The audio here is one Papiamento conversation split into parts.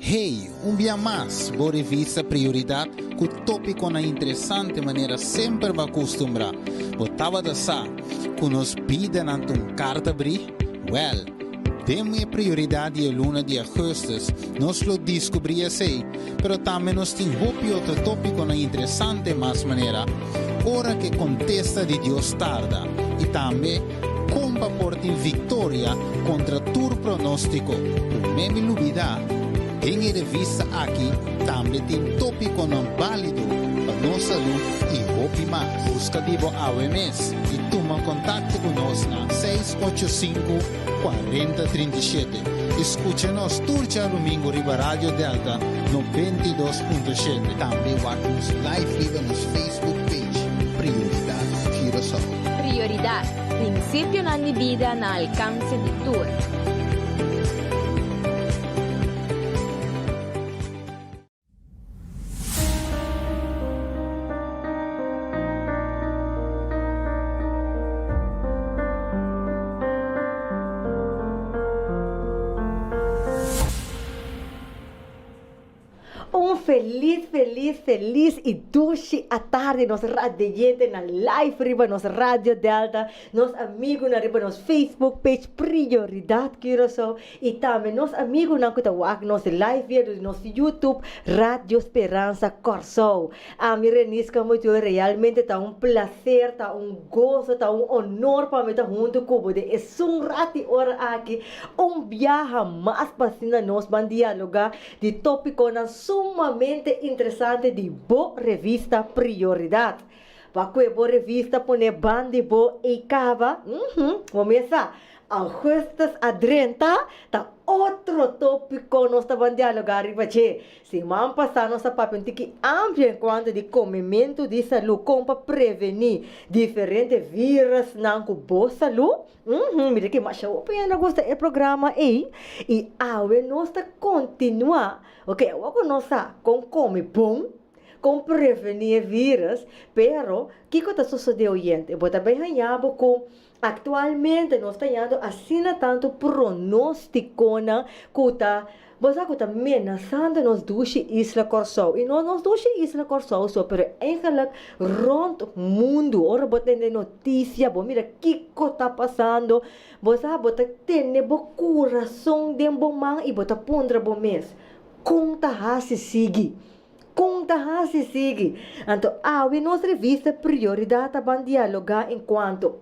Hey, un bia mas, bo revista Prioridad cu topiconan interesante manera semper bo a custumbra. Bo tabata sa cu nos bidanan ta un carta bri? Wel, den e Prioridad di e luna di augustus nos lo descubri esey, pero tambe nos tin hopi otro topiconan interesante mas manera Ora cu e contesta di Dios tarda y tambe Kon pa por tin viktoria kontra tur pronóstiko? Promé mi lubidá, den e revista aki tambe tin tópikonan bálido pa nos salú i hopi mas. Buska di bo awe mes i tuma kontakto ku nos na 685 4037 i skucha nos tur djadumingu riba Radio Delta 92.7. Tambe wak nos live riba nos Facebook page Prioridad Curaçao. Prioridat, Prinsipionan di bida na alkanse di tur. Un felis felis felis y dushi atardi nos radieyente na live riba nos Radio Delta, nos amigunan riba nos Facebook page Prioridad Curaçao y tambe nos amigunan cu ta wak nos live via di nos YouTube Radio Speransa Kòrsou. Ami Renisca Motiul realmente ta un placer, ta un gozo, ta un honor pa mi ta hunto cu bo den esun rat di ora aki un biaha mas pa asina nos ban dialoga di tópikonan sumamente interesante di bo revista Prioridad. Pa kue bo revista pone ban di bo ei kaba, uhum, bo mes sa, Augustus a drenta, ta otro tópiko nos ta ban dialogá riba dje. Siman pasá nos a papia un tiki amplio en kuanto di komementu di salú, kon pa prevení diferente vírusnan ku bo salú. Uhum, mira ke masha hopi hende a gusta e programa ei. I awe nos ta kontinuá. Oke, awor ku nos sa kon kome bon, kon prevení e vírus, pero kiko ta sosodé oyente? Bo ta bai haña bo ku aktualmente nos ta hañando asina tantu pronóstikonan ku ta Bo sa ku ta menasando nos dushi isla Kòrsou. I no nos dushi isla Kòrsou so, pero eigenlik rònt mundu. Ora bo tende notisia, bo mira kiko ta pasando, bo sa bo ta tene bo kurason den bo man i bo ta puntra bo mes, Kon ta hasi sigui? Kon ta hasi sigui? Anto awe nos revista Prioridat ta ban dialogá enkuanto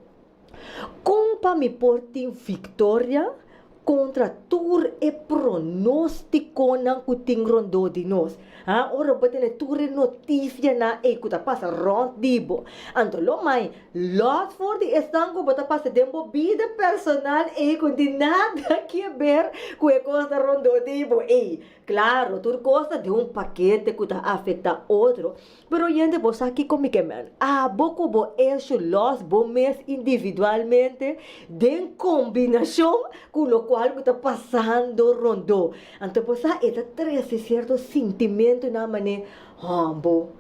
Kon pa mi por tin viktoria kontra tur e pronóstikonan ku tin rondó di nos? Ha, ora bo tene tur e notisianan ei ku ta pasa rònt di bo, anto lo mai lòs for di esnan ku bo ta pasa den bo bida personal ei ku no tin nada keber ku e kos ta rondó di bo ei. Klaro, tur kos ta den un pakete ku ta afektá otro, Pero oyente bo sa kiko mi ke men? Abo ku bo esho los bo mes individualmente den kombinashon ku lokual ku ta pasando rondó. Anto bo sa e ta trese sierto sintimentunan manera, Hòmbo,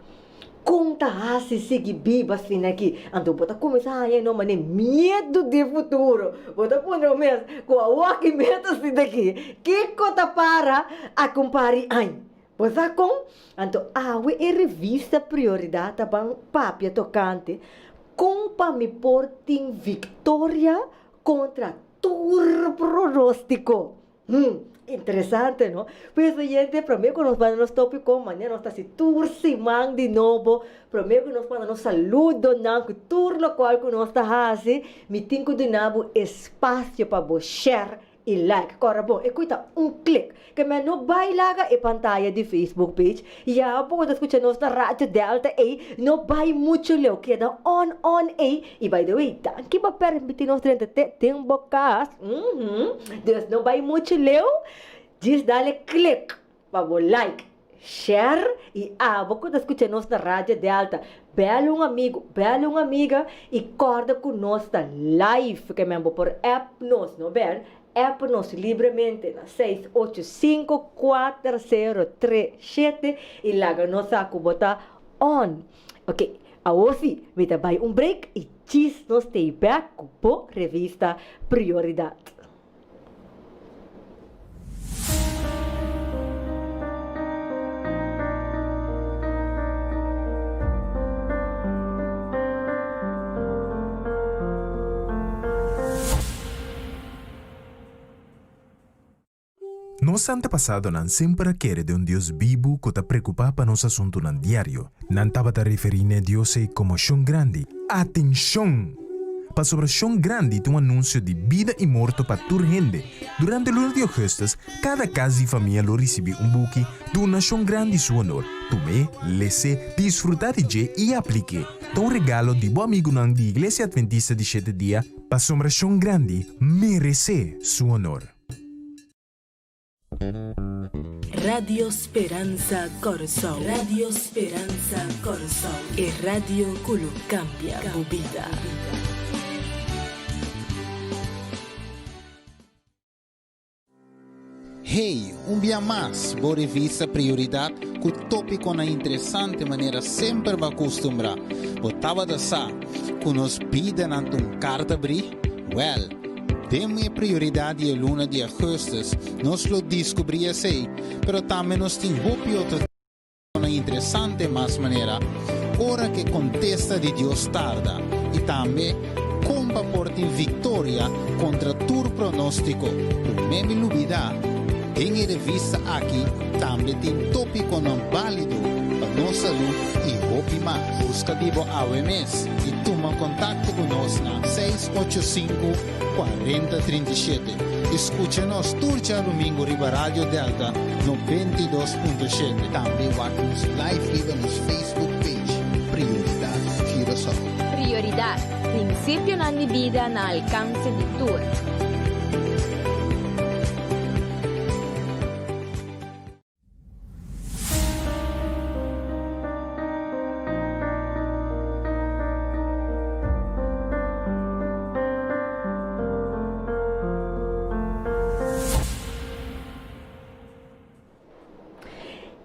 kon ta hasi sigui biba asina aki? Anto bo ta kuminsá haña no manera miedu di futuro. Bo ta puntra bo mes, ku awor ki meta asina aki, kiko ta para a kumpari añ? Bo sa kon? Anto awe e revista Prioridad ta ban papia tokante kon pa mi por tin viktoria kontra tur pronóstiko. Hm, interesante no? Pues oyente, promé ku nos manda nos tópiko, manera nos ta hasi tur siman di nobo, promé ku nos manda nos saludonan ku tur lokual ku nos ta hasi, mi tin ku duna bo espasio pa bo share i like. Kòrda bon, e kui ta un klik. Ke men no bai laga e pantaya di Facebook page. Ya bo ta skucha nos na Radio Delta ei, no bai muchu leu, keda on on ei. I by the way, danki pa permiti nos drenta te den bo kas. Uhmm. Dus no bai muchu leu, djis dale klik pa bo like, share i abo ku ta skucha nos na Radio Delta, bel un amigu, bel un amiga i kòrda ku nos ta live, ke men bo por app nos, no bel, app nos libremente na 6854037 i laga nos sa ku bo ta on. Ok, awor si, mi ta bai un break i djis nos stay back ku bo revista Prioridad. Nos antepasadonan semper a kere den un Dios bibu ku ta preokupá pa nos asuntunan diario. Nan tabata referí n'e Dios ei komo Shon Grandi. Atenshon! Pasobra Shon Grandi ta un anunsio di bida i morto pa tur hende. Durante luna di ougùstùs, kada kas di famia lo risibí un buki Duna Shon Grandi Su Honor. Tum'é, les'é, disfrutá di dje i aplik'é. Ta un regalo di bo amigunan di Iglesia Adventista di Shete Dia, pasobra Shon Grandi meresé su honor. Radio Speransa Kòrsou. Radio Speransa Kòrsou. E radio ku lo kambia bo bida. Hey, un bia mas bo revista Prioridad cu topiconan interesante manera semper bo a custumbra. Bo tabata sa cu nos bidanan ta un carta bri? Wel, den e prioridad di e luna di augustus nos lo descubri esey, pero tambe nos tin hopi otro topiconan interesante mas manera ora cu e contesta di Dios tarda y tambe con pa por tin victoria contra tur pronostico. Prome mi lubida, den e revista aki tambe tin topiconan balido pa nos salud y hopi mas. Busca di bo awe mes y tuma contacto cu nos na 685 4037 y scucha nos tur djadomingo riba Radio Delta 92.7. Tambe wak nos live riba nos Facebook page Prioridad Curaçao. Prioridad, Prinsipionan di bida na alkanse di tur.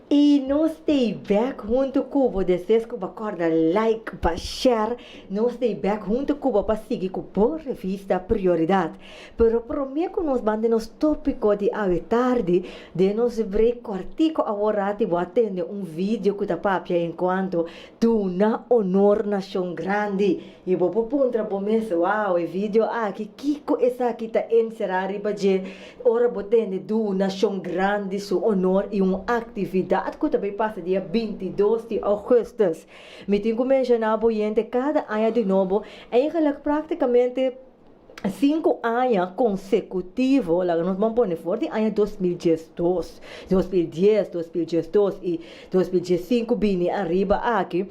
Y nos stay back hunto cu bo despues cu bo corda like ba share nos stay back hunto cu bo pa sigui cu bo revista Prioridad. Pero prome cu nos ban den nos topico di awe tardi den nos break cortico awor rati bo a tende un video cu ta papia en cuanto duna honor na Shon Grandi y bo por puntra bo mes wow e video aki kico esaki ta encera riba dje Ora bo tende duna Shon Grandi su honor i un aktividat ku ta bai pasa dia 22 di ougùstùs. Mi tin ku menshoná bo yente kada aña di nobo, eigenlik praktikamente sinku aña konsekutivo, laga nos ban pone for di aña 2012, 2010, 2012 i 2015 bini ariba aki,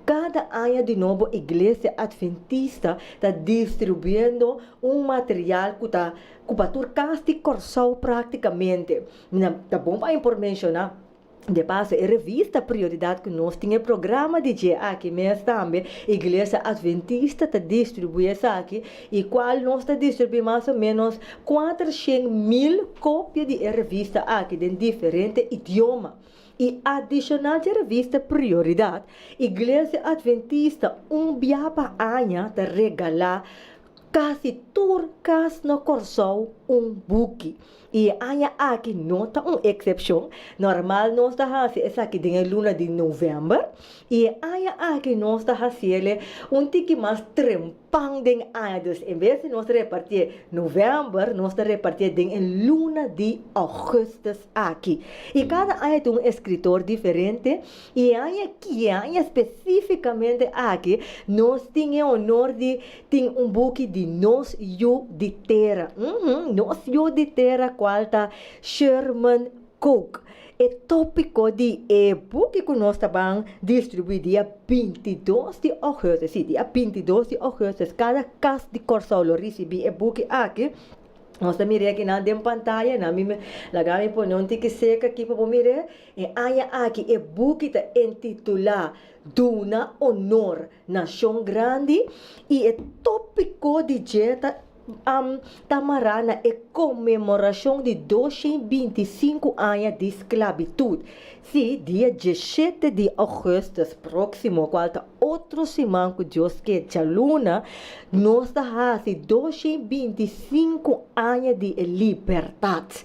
kada aña di nobo Iglesia Adventista ta distribuiendo un material ku ta Ku pa tur kas di Kòrsou práktikamente. Na ta bon pa por menshoná de paso e revista Prioridat ku nos tin e programa di dje aki mes tambe Iglesia Adventista ta distribuí esaki i kual nos ta distribuí mas o ménos 400.000 kopia di e revista aki den diferente idioma. I adishonal dje revista Prioridat, Iglesia Adventista un bia pa aña ta regalá Kasi tur kas na Kòrsou un buki. I e aña aki no ta un eksepshon. Normal nos ta hasi esaki den e luna di novèmber i e aña aki nos ta hasiel un tiki mas trempan den aña. Dus en bes di nos repartié novèmber, nos ta repartié den e luna di ougùstùs aki. I kada aña tin un eskritor diferente I e aña ki, e aña spesífikamente aki, nos tin e honor di tin un buki di nos yu di tera. Uhum, nos yu di tera kual ta Sherman Kook. E tópiko di e buki ku nos ta ban distribuí dia 22 di ougùstùs, sí, dia 22 di ougùstùs, kada kas di Kòrsou lo risibí e buki aki. Nos ta mir'é akinan den pantaya, nan mi laga mi pone un tiki seka aki pa bo mir'é. E aña aki e buki ta entitulá Duna Honor na Shon Grandi i e tópiko di dje ta ta mará na e konmemorashon di 225 aña di sklabitut. Sí, dia 17 di ougùstùs próksimo, kual ta otro siman ku Dios ke djaluna, nos ta hasi 225 aña di e libertat.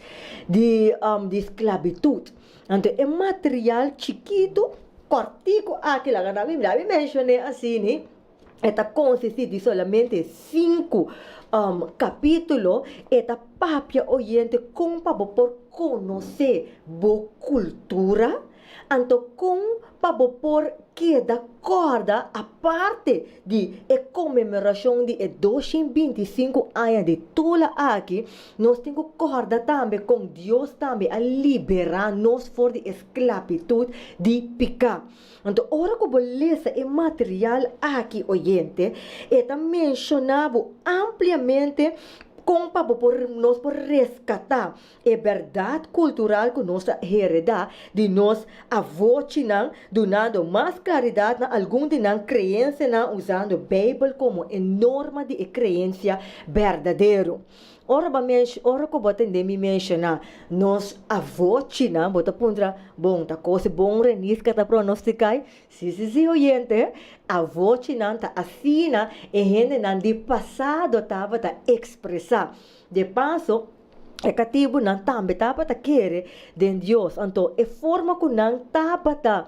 Di di sklabitut. Anto e material chikitu, kòrtiku aki, laga nan mi mira mi menshoné asini, e ta konsistí di solamente sinku kapítulo, e ta papia oyente kon pa bo por. konosé bo kultura, anto kon pa bo por keda kòrda aparte di e konmemorashon di e 225 aña di Tula aki, nos tin ku kòrda tambe kon Dios tambe a liberá nos for di e sklabitut di piká. Anto ora ku bo lesa e material aki, oyente, e ta menshoná bo ampliamente kon pa bo por nos por reskatá e bèrdat kultural ku nos a heredá di nos avochinan, dunando mas klaridat na algun di nan kreensianan usando Beibel komo e norma di e kreensia berdadero. Ora bo mensh, ora ku bo tende mi menshoná nos avochinan, bo ta puntra, Bon, ta kos bon Reniska ta pronostiká? Sí, sí, sí, oyente, avochinan ta asina e hendenan di pasado tabata ekspresá. De paso, E katibunan tambe tabata kere den Dios. Anto e forma ku nan tabata,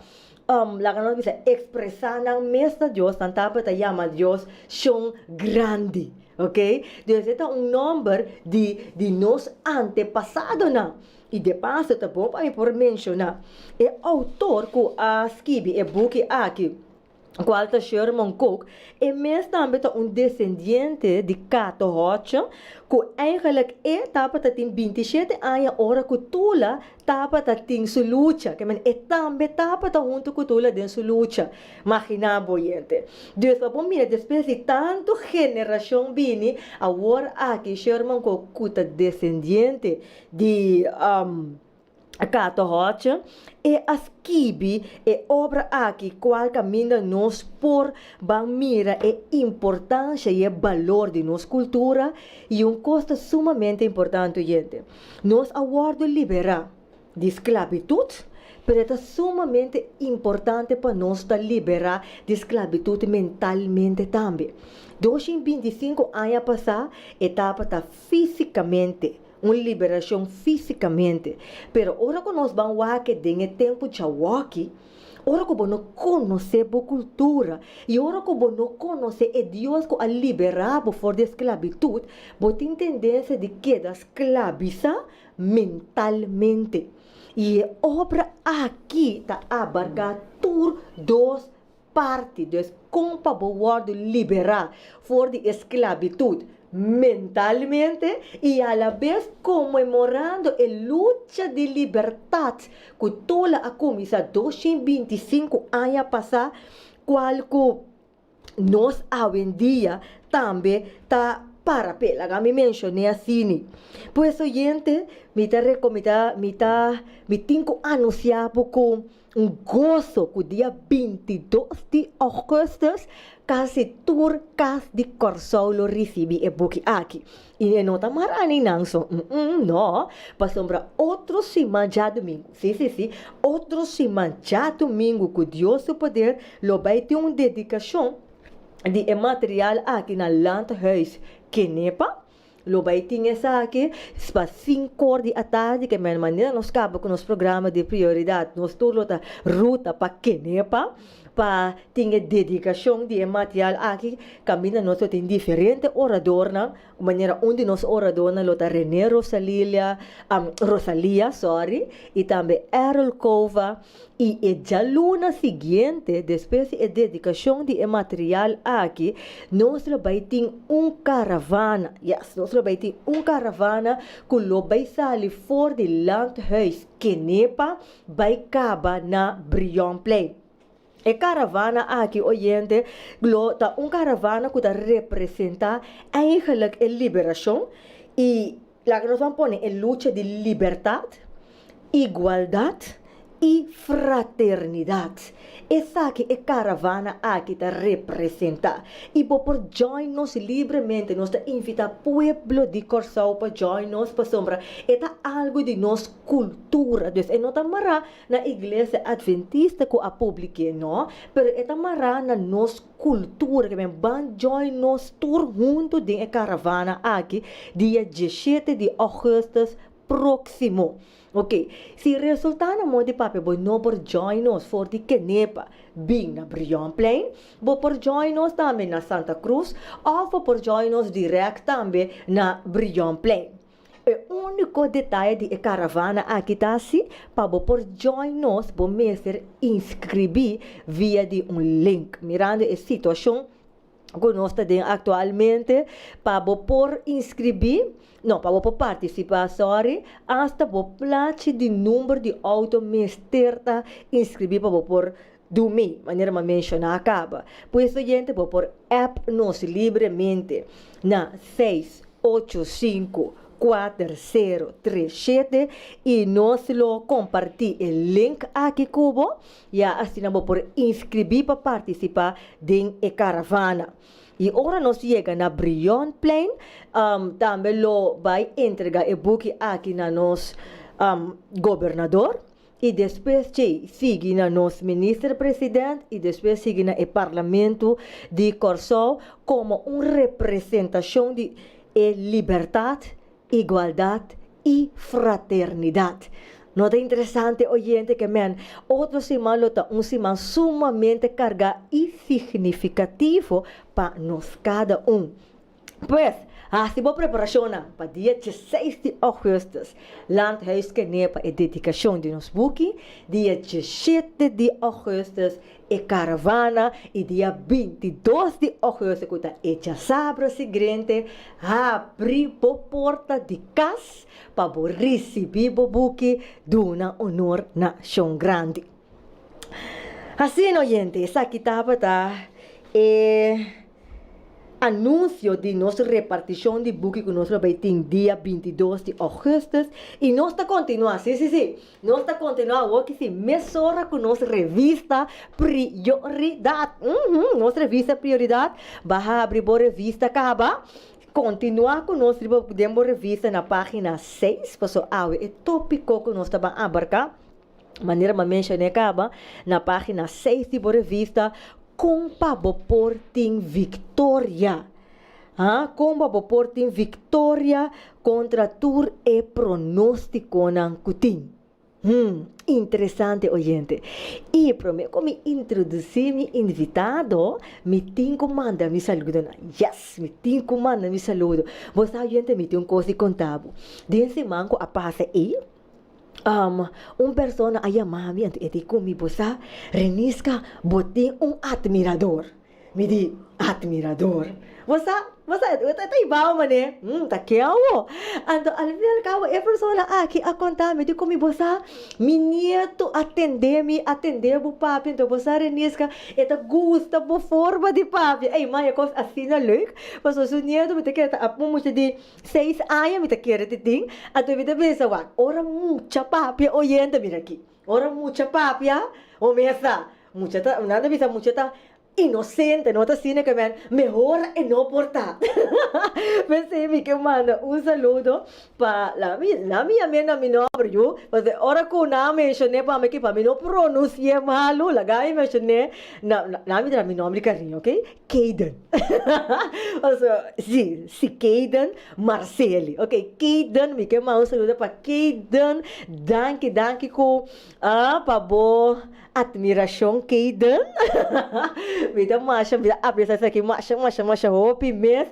laga nos bisa, ekspresá nan mes na Dios, nan tabata yama Dios Shon Grandi. Oke? Dus e ta un nòmber di di nos antepasadonan. I de paso ta bon pa mi por menshoná e outor ku a skibi e buki aki. Cual ta Sherman Kook, e mes tambe ta un descendiente di Kato Hotje, cu eigenlijk e tabata tin 27 aña ora cu Tula tabata tin su lucha, ke men e tambe tabata hunto cu Tula den su lucha. Magina bo yente. Dus pa bo mira despues di tanto generacion bini, awor aki Sherman Kook cu ta descendiente di. Kato Hodge, e a skibi e obra aki cual caminda nos por ban mira e importancia y e balor di nos cultura y un cos ta sumamente importante oyente, nos a wordo libera di sclavitud pero e ta sumamente importante pa nos ta libera di sclavitud mentalmente tambe. 225 aña pasa e tabata fisicamente. Un liberashon físikamente. Pero ora ku nos ban wak den e tempu djawoki, ora ku bo no konosé bo kultura i ora ku bo no konosé e Dios ku a liberá bo for di e sklabitut, bo tin tendensia di keda sklabisá mentalmente. I e obra aki ta abarká tur dos parti, dus kon pa bo wòrdu liberá for di e sklabitut mentalmente i alabes konmemorando e lucha di libertat ku Tula a kuminsá 225 aña pasá, kual ku nos awendia tambe ta para p'e. Laga mi menshoné asini. Pues oyente, mi ta rekomendá, mi ta, mi tin ku anunsiá bo ku Un goso ku dia 22 di ògùstùs kasi tur kas di Kòrsou lo risibí e buki aki. I e no ta mara ni nan so, mm no, pasobra otro siman djadumingu, sí sí sí, otro siman djadumingu ku Dios su poder lo bai tin un dedikashon di e material aki na Landhuis Kenepa. Lo bai tin esaki pa sinkor di atardi ke men manera nos kaba ku nos programa di prioridat nos tur lo ta ruta pa Kenepa pa tin e dedikashon di e material aki kaminda nos lo tin diferente oradornan manera un di nos oradornan lo ta Rene Rosalilia Rosalia sorry i tambe Errol Cova I e djaluna siguiente, despues di e dedikashon di e material aki, nos lo bai tin un karavana, yes, nos lo bai tin un karavana ku lo bai sali for di Landhuis Kenepa bai kaba na Brionplein. E karavana aki, oyente, lo ta un karavana ku ta representá eigenlijk e liberashon i Laga nos ban pone e lucha di libertat, igualdat i fraternidat. Esaki e karavana aki ta representá. I bo por join nos libremente. Nos ta invitá pueblo di Kòrsou pa join nos pasobra e ta algu di nos kultura. Dus e no ta mará na iglesia adventista ku a publik'é, no, pero e ta mará na nos Kultura ke men ban join nos tur huntu den e karavana aki dia 17 di ògùstùs próksimo. Ok, si resultá na moda di papia bo no por join nos for di Kenepa bin na Brionplein, bo por join nos tambe na Santa Cruz òf bo por join nos dirèkt tambe na Brionplein. E úniko detaye di e karavana aki ta si pa bo por join nos bo mester inskribí via di un link. Mirando e situashon ku nos ta den aktualmente pa bo por inskribí, no pa bo por partisipá sorry, asta bo plachi di number di outo mester ta inskribí pa bo por dumi, manera mi a menshoná kaba. Pues oyente bo por app nos libremente na seis ocho sinku kuater sero tres shete i nos lo kompartí e link aki ku bo, ya asina bo por inskribí pa partisipá den e karavana. I ora nos yega na Brionplein, tambe lo bai entregá e buki aki na nos gobernador. I despues djei sigui na nos Minister President i despues sigui na e Parlamento di Kòrsou komo un representashon di e libertat, igualdat i fraternidat. No ta interesante oyente ke men otro siman lo ta un siman sumamente kargá i signifikativo pa nos kada un. Pues, hasi bo preparashonnan pa dia dieseis di ougùstùs, Landhuis Kenepa e dedikashon di nos buki, dia diesshete di ougùstùs e karavana i dia bintidos di ougùstùs ku ta e djasabra sigrente, habri bo porta di kas pa bo risibí bo buki Duna Honor na Shon Grandi. Asina oyente, esaki tabata e. Anuncio di nos reparticion di buki cu nos lo bay tin dia 22 di augustus y nos ta continua, si si si, nos ta continua awor ki si mesora cu nos revista Prioridad, uhmm, nos revista Prioridad, ba habri bo revista caba, continua cu nos riba den bo revista na pagina 6, paso awe e topico cu nos ta ban abarca. Manera mi a menshoné kaba na página seis di bo revista, kon pa bo por tin viktoria? Ha? Kon pa bo por tin viktoria kontra tur e pronóstikonan ku tin? Hmm, interesante oyente. I promé ku mi introdusí mi invitado, mi tin ku manda mi saludonan. Yes, mi tin ku manda mi saludo. Bo sa oyente, mi tin un kos di konta bo. Den siman ku a pasa ei, Un persona a yama mi anto e di ku mi, Bo sa, Reniska, bo tin un atmirador. Mi di, Atmirador? Bo sa, bo sa, e ta ibao manera, Hm, ta ke awo? Anto al fin al kabo e persona aki a konta mi di ku mi, Bo sa, mi nieto a tende mi, a tende bo papia, anto bo sa, Reniska, e ta gusta bo forma di papia. Ey, man, e kos asina leuk, pasobra su nieto mi ta kere ta a mucha di Seis aña mi ta kere ti tin, anto mi ta pensa wak, ora mucha papia oyente mira aki, ora mucha papia, bo mesa, mucha ta, nan ta bisa mucha ta inocente, no ta asina ke men, mehor e no por ta. P'esei mi ke manda un saludo pa, laga mi, laga mi yam'é na mi nomber yu, pasobra ora ku nan a menshon'é pa mi aki pa mi no pronunsi'é malu, laga mi menshon'é na, laga mi traha mi nomber di kariño, oke. Kayden. Paso, si, si Kayden Marceli. Ok, Kayden, mi ke manda un saludo pa Kayden. Danki, danki ku ah, pa bo admiracion, Kayden. Mi ta masha, mi ta aprecia esaki masha, masha, masha hopi mes.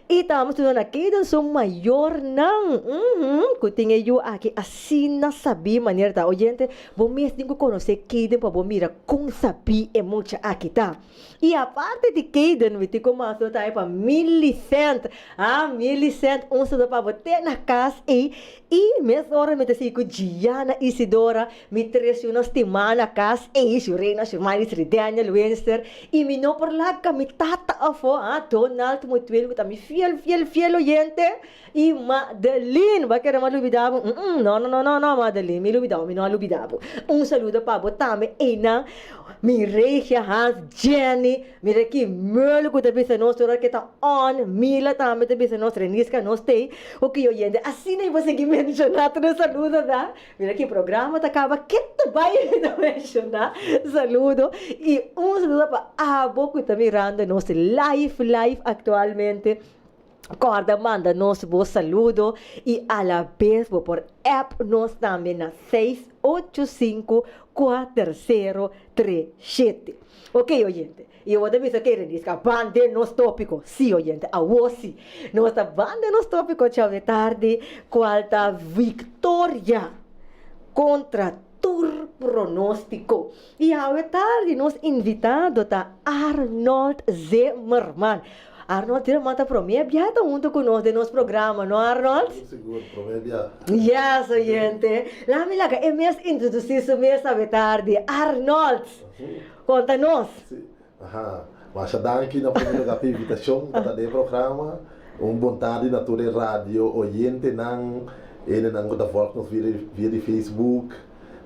I tambe saludo na Kayden su mayornan, uhum, ku tin e yu aki asina sabí manera ta. Oyente, bo mes tin ku konosé Kayden pa bo mira kon sabí e mucha aki ta. I aparte di Kayden mi tin ku manda un tambe pa Millicent. Ah, Millicent, un saludo pa bo te na kas ei. I mesora mi ta sigui ku Gianna Isidora, mi tres yunan stimá na kas ei, Shurena, Shurmanis, Ridaniel, Winster. I mi no por laga mi tata afó, ah, Donald Mutuel ku ta mi fiel, fiel, fiel oyente. I Madeline, bo a kere mi a lubida bo? Mm-mm, no, no, no, no, no, Madeline, mi lubida bo, mi no a lubida bo. Un saludo pa bo tambe, einan, mi regia Hans, Jenny, mira ki Merle ku ta bisa nos tur ora ke ta on, Mila tambe ta bisa nos, Reniska nos t'ei, hopi oyente, asina mi por sigui menshoná tur e saludonan. Mira ki programa ta kaba, ke ta bai mi ta menshoná saludo i un saludo pa abo ku ta mirando nos live, live aktualmente. Kòrda manda nos bo saludo i alabes bo por app nos tambe na 685 4037. Ok oyente, i awor ta bisa ke Reniska ban den nos tópiko. Sí oyente, awor sí. Nos ta ban den nos tópiko djawe tardi kual ta viktoria kontra tur pronóstiko. I awe tardi nos invitado ta Arnold Zimmerman. Arnold Zimmerman ta promé bia ta hunto ku nos den nos programa, no Arnold? Sigur, sigur, promé bia. Yes, oyente. Laat mi laga e mes introdusí su mes awe tardi. Arnold, konta nos. Si, aha. Masha danki na promé lugar pa e invitashon pa ta den e programa. Un bon tardi na tur e radio oyentenan, hendenan ku ta vòlg nos via di Facebook.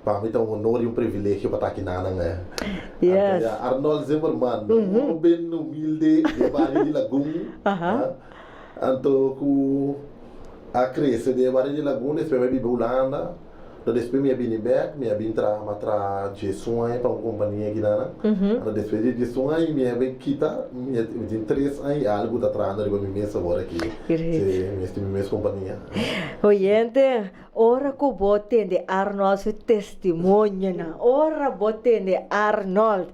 Pa mi ta un honor i un privilegio pa ta aki nanan eh. Yes. Anto ya, Arnold Zimmerman, un hoben humilde den bario di Lagun, anto ku a krese den e bario di Lagun, despues mi a biba Hulanda, anto despues mi a bini bek, mi a bin traha, mi a traha diesun aña pa un kompania aki nanan, anto despues di diesun aña mi a bin kita, mi a tin tres aña i algu ta trahando riba mi mes awor aki, si, mi tin mi mes kompania. Oyente, Ora ku bo tende Arnold su testimonionan, ora bo tende Arnold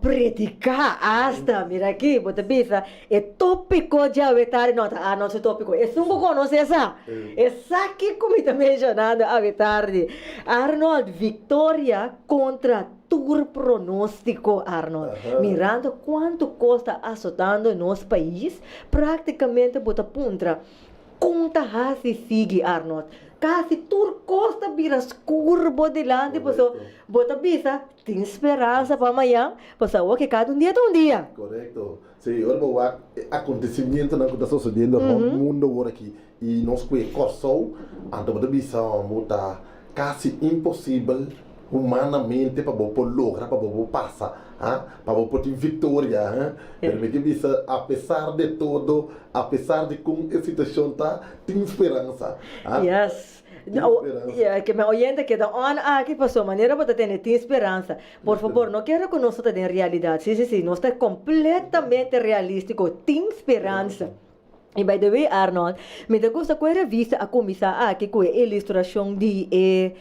prediká asta, mira aki, bo ta bisa e tópiko djawe tardi, no ta Arnold su tópiko, esun ku konosé sa, esaki ku mi ta menshonando awe tardi. Arnold, viktoria kontra tur pronóstiko, Arnold. Mirando kuantu kos ta asotando nos pais, práktikamente bo ta puntra, Kon ta hasi sigui, Arnold? Kasi tur kos ta bira skur bo dilanti paso bo ta bisa tin speransa pa mañan, paso awor ke kada un dia ta un dia. Korekto. Sí, ora bo wak e akontesimientonan ku ta sosodiendo rònt mundo awor aki i nos ku e Kòrsou, anto bo ta bisa bo ta kasi imposibel humanamente pa bo por logra, pa bo por pasa, ha, pa bo por tin victoria, ha. Pero mi ke bisa, a pesar de todo, a pesar di kon e situacion ta, tin speransa, ha. Yes. Tin speransa. Yeah, ke mi oyente keda on aki paso manera bo ta tene tin speransa. Por fabor, no kere ku nos no ta den realidad. Si, si, si, nos ta completamente realistico. Tin speransa. I by the way Arnold, mi ta gusta ku e revista a kuminsá aki ku e ilustrashon di e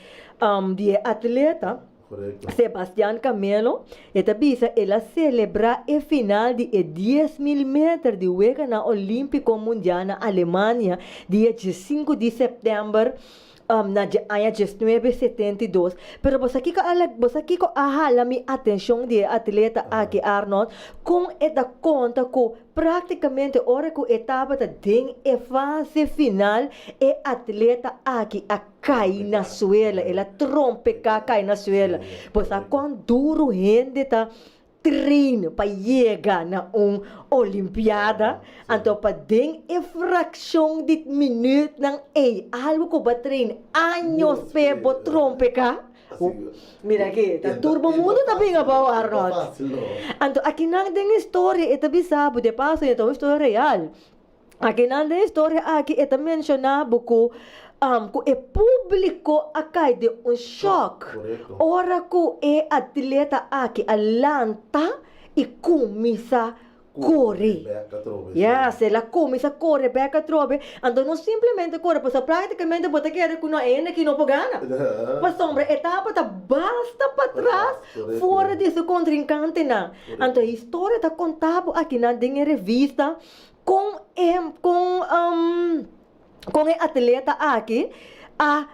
di e atleta Sebastian Camelo. E ta bisa el a selebrá e final di e 10,000 meter di Weganan Olímpiko Mundial na Alemania dia diesinku di sèptèmber na dje aña diesnuebe setenta i dos. Pero bo sa kiko a bo sa kiko a hala mi atenshon di e atleta aki Arnold? Kon e ta konta ku Práktikamente ora ku e tabata den e fase final e atleta aki a kai na suela, el a trompeká kai na suela. Bo sa kuan duru hende ta train pa yega na un olimpiada? Anto pa den e frakshon di minütnan ei, algu ku bo a train años p'e bo trompeká? Mira aki, ta tur bo mundu ta bin abou, Arnold. Anto akinan den e storia e ta bisa bo, de paso e ta un storia real. Akinan den e storia aki e ta menshoná bo ku ku e públiko a kai den un shòk ora ku e atleta aki a lanta i kuminsá Kore. Yes, el a kuminsá kore bèk atrobe. Anto no simplemente kore, pasobra práktikamente bo ta kere ku no hende aki no por gana. Pasobra e tabata basta patras for di su kontrinkantenan. Anto e historia ta konta bo akinan den e revista kon e kon kon e atleta aki a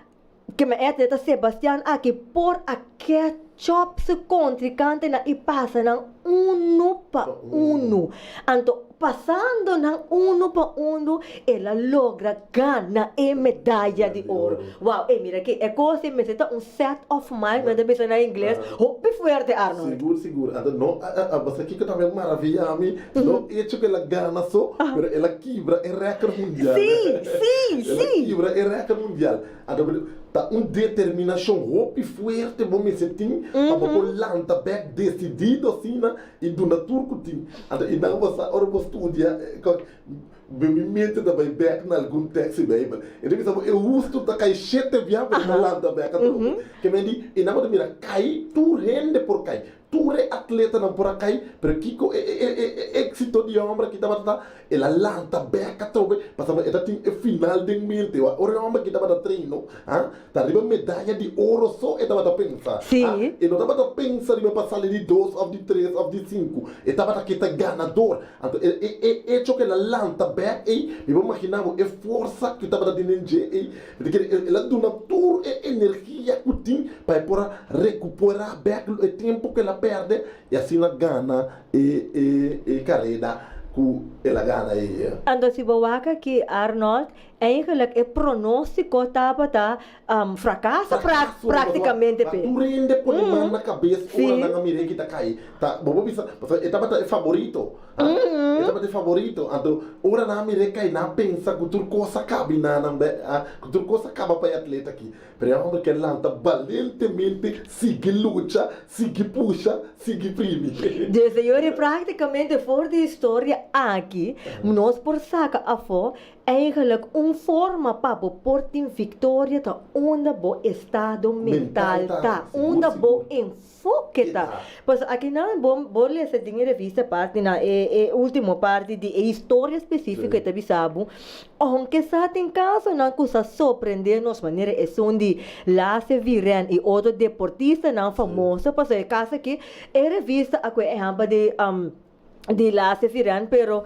Kema e atleta Sebastian aki por a ketchup su kontrikantenan i pasa nan unu pa unu. Anto pasando nan unu pa unu el a logra gana e medaya di oro. Wow, ey mira aki e kos ei mester ta un set of mind, mi ta bisa na ingles, hopi fuerte Arnold. Sigur, sigur. Anto no a basa kiko tambe maraviya mi, no echo ku el a gana so, pero el a kibra e rèkòrt mundial. Sí, sí, El a sí. kibra e rèkòrt mundial. Anto bo ta un determinashon hopi fuerte bo mester tin pa bo por lanta bèk desidido asina i duna tur ku tin. Anto i nan bo sa ora bo studia mi mente ta bai bèk na algun tèks di Beibel. E ta bisa bo e hustu ta kai shete bia pero e ta lanta bèk atrobe. Ke men di i nan bo ta mira kai tur hende por kai. Tur e atletanan por a kai, pero kiko e e e e éksito di e hòmber aki tabata ta? El a lanta bèk atrobe, pasobra e ta tin e final den mente. Wak, ora e hòmber aki tabata treino, ha, ta riba medaya di oro so e tabata pensa. Sí. Ha, e no tabata pensa riba pa sali di dos òf di tres òf di sinku. E tabata ke ta ganador. Anto e e e echo ku el a lanta bèk ei, mi por imaginá bo e forsa ku tabata tin den dje ei. Mi ta kere el a duna tur e energia ku tin pa e por a rekuperá bèk e tempu ku el a pèrdè i asina gana e e e kareda ku el a gana ei. Anto si bo wak aki Arnold, eigenlijk e pronóstiko tabata frakaso Frakaso, praktikamente pasobra p'e. tur hende pone man na kabes ora nan a mira e ki ta kai. Ta bo por bisa pasobra e tabata e faborito. E tabata e favorito. Anto ora nan a mir'é kai, nan a pensa ku tur kos a kabi na nan be, ku tur kos a kaba pa e atleta aki. Pero e hòmber ke lanta balentemente, sigui lucha, sigui pusha, sigui primi. Dus señor, práktikamente for di historia aki nos por saka afó Eigenlijk un forma pa bo por tin victoria ta unda bo estado mental ta, unda bo enfoke ta. Pasobra akinan bo bo lesa den e revista parti na e e ultimo parti di e historia specifico e ta bisa bo, aunke sa tin casonan cu sa sorprende nos manera esun di Lasse Viren y otro deportistanan famoso, pasobra e caso aki e revista a cu e ehempel di di Lasse Viren pero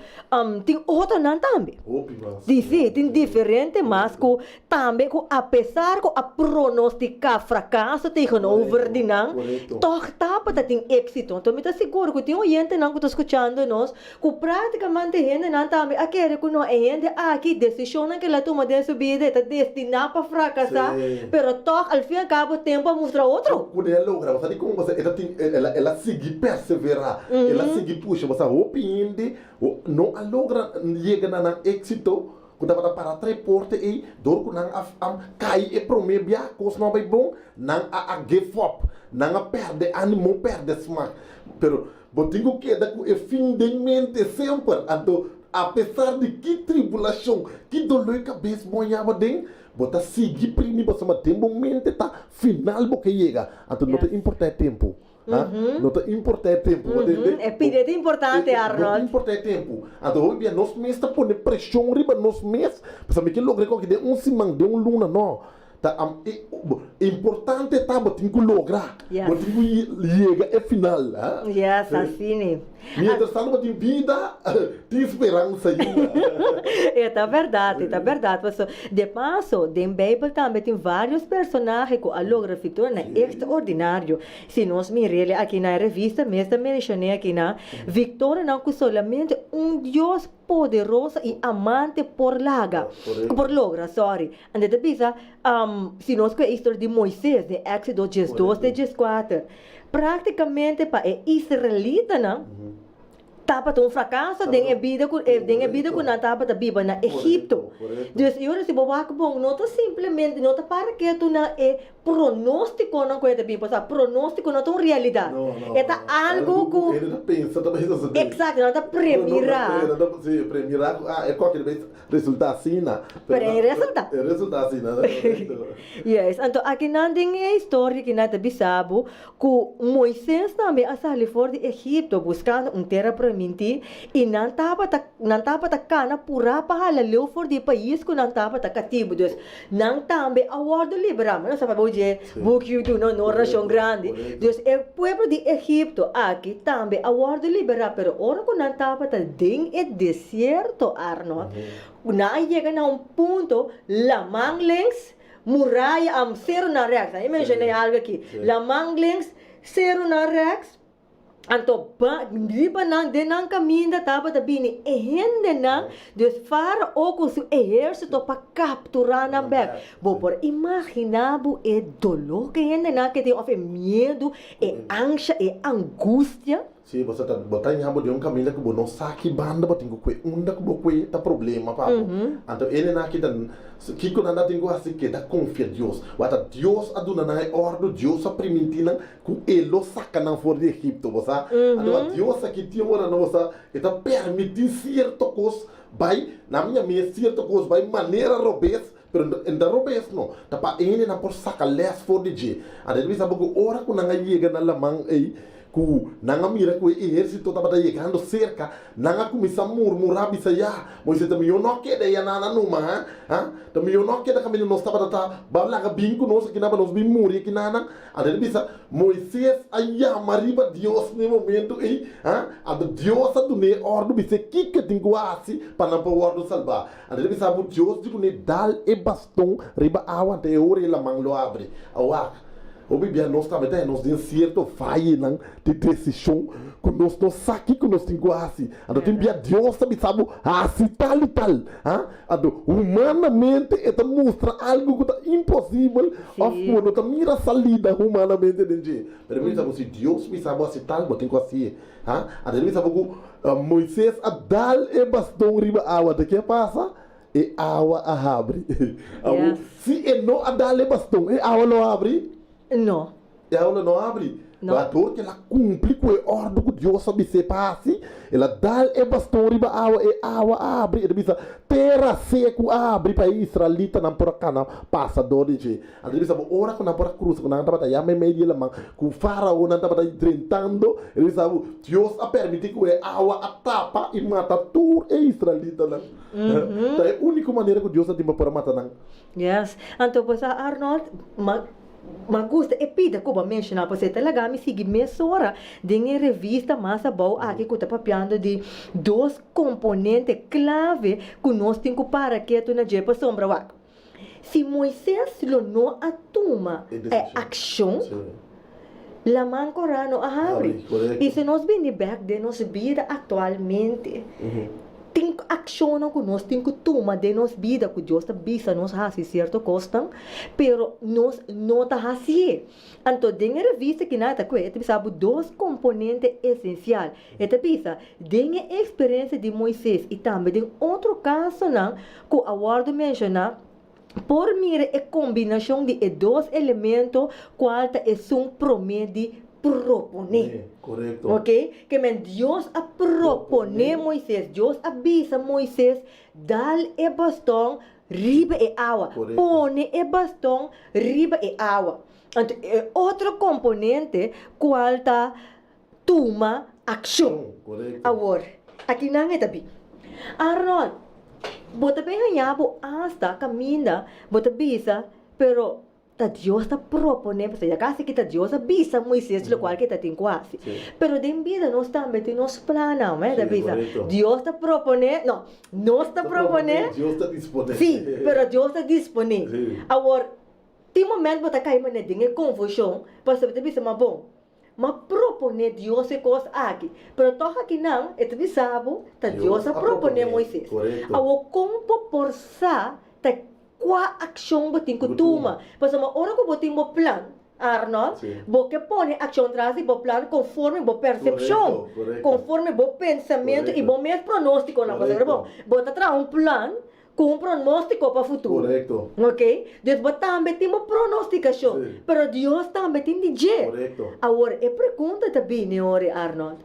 tin otronan tambe. Hopi mas. Di si, tin diferente mas ku tambe ku apesar ku a pronostiká frakaso tegenover di nan, tòg tabata tin éksito. Anto mi ta sigur ku tin oyentenan ku ta skuchando nos ku práktikamente hendenan tambe a kere ku no e hende aki desishonnan ku el a tuma den su bida e ta destiná pa frakasá, pero tòg al fin al kabo tempu a mustra otro. Ku el a logra, bo sa dikon? Pasobra e ta tin, el a el a sigui perseverá, el a sigui pusha. Bo sa hopi hende no a logra yega na nan éksito ku tabata para trae porta ei dor ku nan a a kai e promé bia, kos no a bai bon, nan a a give up, nan a pèrdè ánimo, pèrdè smak. Pero bo tin ku keda ku e fin den mente semper. Anto apesar di ki tribulashon, ki doló e kabes bo a yaba den, Bo ta sigui primi pasobra den bo mente ta final bo ke yega. Anto no ta importa e tempu. Ha? No ta importa e tempu. Bo ta hende? E pidi ta importante, Arnold. No ta importa e tempu. Anto hopi bia nos mes ta pone preshon riba nos mes pasobra mi ke logra esaki den un siman, den un luna. No. Ta importante ta bo tin ku logra. Bo tin ku yega e final. Ha? Yes, asina. Mientras tanto bo tin bida, tin speransa ainda. E ta bèrdat, e ta bèrdat. Paso, de paso, den Beibel tambe tin vários personahe ku a logra viktorianan ekstraordinario. Si nos mir'el aki na e revista mes ta menshon'é aki na, viktorianan ku solamente un Dios poderoso i amante por laga, por logra, sorry. Anto e ta bisa, si nos kohe e historia di Moises den Éxodo 12 te 14, Práktikamente pa e israelitanan tabata un frakaso den e bida ku den e bida ku nan tabata biba na Egipto. Dus e ora si bo wak bon no ta simplemente no ta para ketu na e pronóstikonan ku e ta bin pasá. Pronóstiko no ta un realidat. E ta algu ku Eksakto, nan ta premirá. Resulta asina. Pero e resulta. E resulta asina. Yes, anto akinan den e historia kinan ta bisa bo ku Moises tambe a sali for di Egipto buskando un tera primintí i nan tabata nan tabata kana purá pa hala leu for di e pais ku nan tabata katibu. Dus nan tambe a wòrdu liberá. Mi no sa pabia dje buki duna un orashon grandi. Dus e pueblo di Egipto aki tambe a wòrdu liberá, pero ora ku nan tabata den e desierto, Arnold, nan a yega na un punto, laman links, muraya, serunan rèks. Mi menshoné algu aki. Laman links, serunan rèks. Anto ba riba nan den nan kaminda tabata bini e hendenan, dus Farao ku su ehérsito pa kapturá nan bèk. Bo por imaginá bo e doló ku e hendenan ke tin òf e miedu, e ansha, e angustia? Sí, bo sa ta bo ta ña bo den un kaminda ku bo no sa ki banda bo tin ku kue, unda ku bo kue ta problema pa bo. Anto e hendenan aki ta kiko nan ta tin ku hasi? Keda konfia Dios. Wata Dios a duna nan e òrdu, Dios a primintí nan Ku e lo saka nan for di Egipto, bo sa? Anto a Dios aki tin ora no, bo sa, e ta permití sierto kos bai, na mi yam'é sierto kos bai manera robes, pero e no ta robes no, ta pa e hendenan por saka lès for di dje. Anto e ta bisa bo ku ora ku nan a yega na laman ei, ku nan a mira ku e ehérsito tabata yegando serka, nan a kuminsá murmurá, bisa, Ya, Moisés, ta mihó no a keda ei anana numa, ha? Ha? Ta mihó no a keda kaminda nos tabata ta, bo a laga bin ku nos akinan pa nos bin muri akinana. Anto el a bisa, Moisés a yama riba Dios na e momento ei, ha? Anto Dios a dun'é òrdu bis'é kiko e tin ku hasi pa nan por wòrdu salbá. Anto el a bisa bo, Dios di kuné dal e baston riba awa, anto e ora e laman lo abri. Awak, hopi bia nos tambe ta nos den sierto vayenan di desishon ku nos no sa kiko nos tin ku hasi. Anto tin bia Dios ta bisa bo hasi tal i tal, ha? Anto humanamente e ta mustra algu ku ta imposibel òf ku bo no ta mira salida humanamente den dje. Pero mi bisa bo si Dios bisa bo hasi tal bo tin ku hasié. Ha? Anto mi bisa bo ku Moises a dal e baston riba awa. Anto ke a pasa? E awa a habri. Awor, si e no a dal e baston, e awa lo habri? No. E awa lo no habri. No. Ma dor ku el a kumpli ku e òrdu ku Dios a bis'é pa hasi, el a dal e baston riba awa, e awa a habri. E ta bisa, Tera seku a habri pa e israelitanan por a kana pasa dor di dje. Anto e bisa bo, ora ku nan por a krusa, ku nan tabata ya meimei di e laman, ku Faraonnan tabata drentando, e bisa bo, Dios a permití ku e awa a tapa i mata tur e israelitanan. Ta e úniko manera ku Dios a tin pa por a mata nan. Yes. Anto bo sa, Arnold, ma ma gusta e pida ku bo a menshoná, pasobra e ta laga mi sigui mesora den e revista mas abou aki ku ta papiando di dos komponente klave ku nos tin ku para ketu na dje pasobra wak. Si Moises lo no a tuma e akshon, Laman Korá no a habri. I si nos bini bèk den nos bida aktualmente, tin akshonnan ku nos tin ku tuma den nos bida ku Dios ta bisa nos hasi sierto kosnan, pero nos no ta hasié. Anto den e revista kinan ta kue, e ta bisa bo dos komponente esensial. E ta bisa, den e eksperensia di Moises i tambe den otro kasonan ku a wòrdu menshoná, por mira e kombinashon di e dos elemento kual ta esun promé di proponé. Ok? Ke men Dios a proponé Moises, Dios a bisa Moises, dal e baston riba e awa, pone e baston riba e awa. Anto e otro komponente kual ta tuma akshon. Awor, akinan e ta bin. Arnold, bo ta bin haña bo asta kaminda bo ta bisa, pero ta Dios ta proponé, pasobra ya kasi ki ta Dios a bisa Moises lokual ke ta tin ku hasi. Pero den bida nos tambe tin nos plannan, ta bisa, Dios ta proponé, no, nos ta proponé, sí, pero Dios ta disponé. Awor, tin momento bo ta kai manera den e konfushon, pasobra bo ta bisa, ma bon, M'a proponé Dios e kos aki, pero tòg akinan e ta bisa bo ta Dios a proponé Moises. Awor kon bo por sa ta kua akshon bo tin ku tuma? Pasobra ora ku bo tin bo plan, Arnold, bo ke pone akshon tras di bo plan konforme bo persepshon, konforme bo pensamentu i bo mes pronóstikonan. Pasobra bo bo ta traha un plan Ku un pronóstiko pa futuro. Korekto. Ok? Dus bo tambe tin bo pronostikashon. Sí. Pero Dios tambe tin di dje. Korekto. Awor, e pregunta ta bini ori, Arnold.